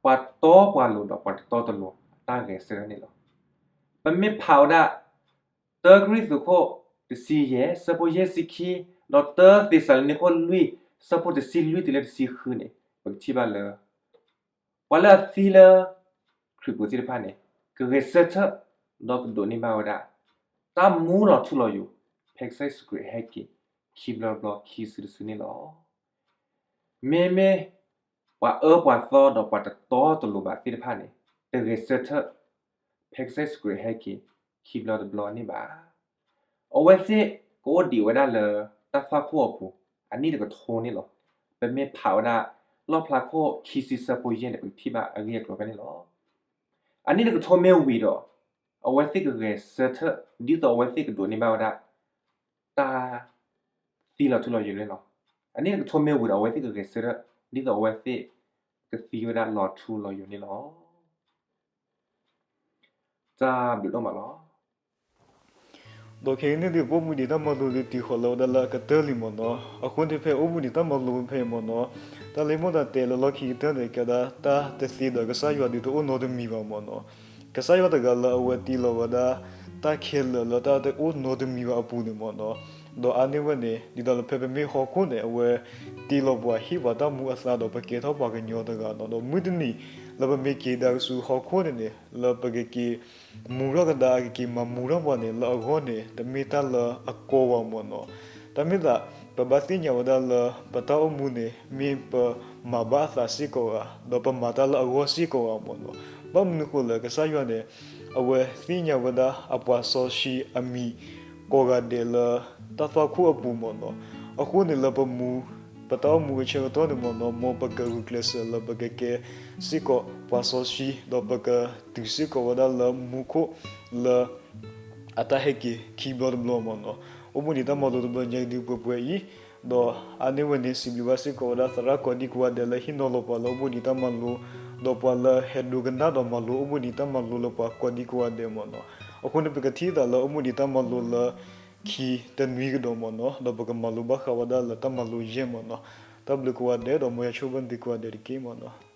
ပှၤတီပှၤလိၤဒီးပှၤတတီတလိၤအတၢ်ဂဲၤဆၢထၢၣ်န့ၣ်လီၤ. ပမ့ၢ်ဖးဝဲဒၣ် တၢကရံၣ်သူးခိၣ်တဆံယဲၢ် ဆၢဖိယဲၢ်ဆံခံ, ဒီးတၢသ့းစၤလနံခိၣ်လွံၢ် ဆၢဖိတဆံလွံၢ်တုၤလၢတဆံဃုန့ၣ် ပကထံၣ်ဘၣ်လၢ ပှၤလၢအသံလၢ ခရံာ်ဖိသ့ၣ်တဖၣ်န့ၣ် ကဂဲၤဆၢထၢၣ် ဒီးကဒိးန့ၢ်ဘၣ်ဝဲဒၣ် တၢ်မူလီၤထူလီၤယိာ် ဖဲကစၢ်ယ့ၣ်ၡူးခရံာ်ဟဲက့ၤ ခံဘျီတဘျီခံစုတစုန့ၣ်လီၤ. မ့မ့ၢ်ပှၤအၢပှၤသီဒီးပှၤတတီတလိၤဘၣ်သ့ၣ်တဖၣ်န့ၣ် တဂဲၤဆၢထၢၣ် ဖဲကစၢ်ယ့ၣ်ၡူးခရံာ်ဟဲက့ၤ ခံဘျီတဘျီန့ၣ်ဘၣ်. အဝဲသ့ၣ်ကအိၣ်ဒံးဝဲဒၣ်လၢ တၢ်သွၣ်ခိၣ်အပူၤ အနံၣ်တကထိန့ၣ်လီၤ. ပမ့ၢ်ဖးဝဲဒၣ် လီၣ်ဖျါခိၣ်ခံဆံဆၢဖိယဲၢ်န့ၣ် ပကထံၣ်ဘၣ်အဂ့ၢ်အကျိၤဖဲန့ၣ်လီၤ. အနံၣ်တကထိမ့ၢ်ဝံၤဒီး အဝဲသ့ၣ်ကဂဲၤဆၢထၢၣ် ဒ်သိးအဝဲသ့ၣ်ကဒိးန့ၢ်ဘၣ်ဝဲဒၣ် တၢ်သံလီၤထူလီၤယိာ်န့ၣ်လီၤ. အနံၣ်တကထိမ့ၢ်ဝံၤဒီး အဝဲသ့ၣ်ကဂဲၤဆၢထၢၣ် ဒ်သိးအဝဲသ့ၣ်ကသံဝဲဒၣ်လီၤထူလီၤယိာ်န့ၣ်လီၤ. တၢ်ဘျုးဒိၣ်မးလီၤ. ဒီးခဲကနံၣ်အံၤ ပအိၣ်မူဒံးတၢ်မၤလိလၢတံၤဃီၤလၢဝဲဒၣ်လၢအကတၢၢ်လံမ့ၢ်နီၤ. အဃိန့ၣ်ဖဲအိၣ်မူဒံးတၢ်မၤလိဖဲအံၤမ့ၢ်နီၤ, တၢ်လၢမ့ၢ်တၢ်တဲလၢလီၢ်ခံကတၢၢ်န့ၣ် ကဲဒၣ်တၢ်တသ့ဒီးကစၢ်ယွၤဒုး တအိၣ်နီတမံၤဘၣ်မ့ၢ်နီၤ. ကစၢ်ယွၤတဂၤလၢအဝဲတ့လီၤဝဲဒၣ် တၢ်ခဲလၢာ်လၢတၢ်တအိၣ်နီတမံၤဘၣ်အပူၤန့ၣ်မ့ၢ်နီၤ. ဒီးအါန့ၢ်ဝဲန့ၣ် ဒ်သိးလၢဖဲပမ့ၢ်ဟီၣ်ခိၣ်န့ၣ် အဝဲတ့လီၤပှၤ ဟ့ၣ်ပှၤတၢ်မူအသါဒီး ပကဲထီၣ်ပှၤကညီတဂၤနီၤ. ဒီးမုၢ်တနံၤ လၢပမ့ၢ်က့ၤဒၣ်ဆူဟီၣ်ခိၣ်န့ၣ်န့ၣ် လၢပကက့ၤ မူထီၣ်ကဒါ အကက့ၤမၤမူထီၣ်ပှၤန့ၣ် လၢအဂီၢ်န့ၣ် တမ့ၢ်တၢ်လၢအကီဘၣ်မ့ၢ်နီၤ. တၢ်မ့ၢ်သး ပဘၣ်သ့ၣ်ညါဝဲဒၣ်လၢ ပတၢ်အိၣ်မူန့ၣ် မ့ၢ်ပမၤဘၣ်အသးစ့ၢ်ကီးဧါ, ဒီးပမၤတၢ်လၢအဂီၢ်စ့ၢ်ကီးဧါမ့ၢ်နီၤ. ဘၣ်မနုၤအဃိလဲၣ် ကစၢ်ယွၤန့ၣ် အဝဲသ့ၣ်ညါဝဲဒၣ်အပှၤစီဆှံအမံၤ ကိးဂၤဒဲးလၢ တၢ်သွၣ်ခိၣ်အပူၤမ့ၢ်နီၤ. အဃိန့ၣ်လၢပမူ ပတၢ်အိၣ်မူအဆၢကတီၢ်န့ၣ်မ့ၢ်နီၤ မ်ပကဂုာ်ကျဲးစၢးလၢပကကဲစ့ၢ်ကီးပှၤစီဆှံ ဒီးပကတုၤစ့ၢ်ကီးဝဲဒၣ်လၢမူခိၣ်လၢ အတၢ်ဟဲက့ၤခံဘျီတဘျီမ့ၢ်နီၤ. အိၣ်မူဒံးတၢ်မၤလိတဘျီညါဒုးပှဲၤပှဲၤအံၤ, ဒီးအါန့ၢ်ဝဲန့ၣ် စံးဘျုးဘၣ်စ့ၢ်ကီးဝဲဒၣ်သရၣ်ကိးဒံကိးဂၤဒဲးလၢဟ့ၣ်နီၤလီၤပှၤလၢအိၣ်မူဒံးတၢ်မၤလိ, ဒီးပှၤလၢဟဲဒိကနၣ်ဒီးမၤလိအိၣ်မူဒံးတၢ်မၤလိလၢပှၤကိးဒံကိးဂၤဒဲးမ့ၢ်နီၤ. အဃိန့ၣ် ပကထံၣ်သးလၢအိၣ်မူဒံးတၢ်မၤလိလၢ ခံတနွံကဒီးမ့ၢ်နီၤ, ဒီးပကမၤလိဘၣ်ဃးဝဲဒၣ်လၢတၢ်မၤလိယဲၢ်မ့ၢ်နီၤ. တၢ်ဘျုးကိးဂၤဒဲး ဒီးမ်ယွၤဆိၣ်ဂ့ၤဘၣ်သုကိးဂၤဒဲးတက့ၢ်မ့ၢ်နီၤ.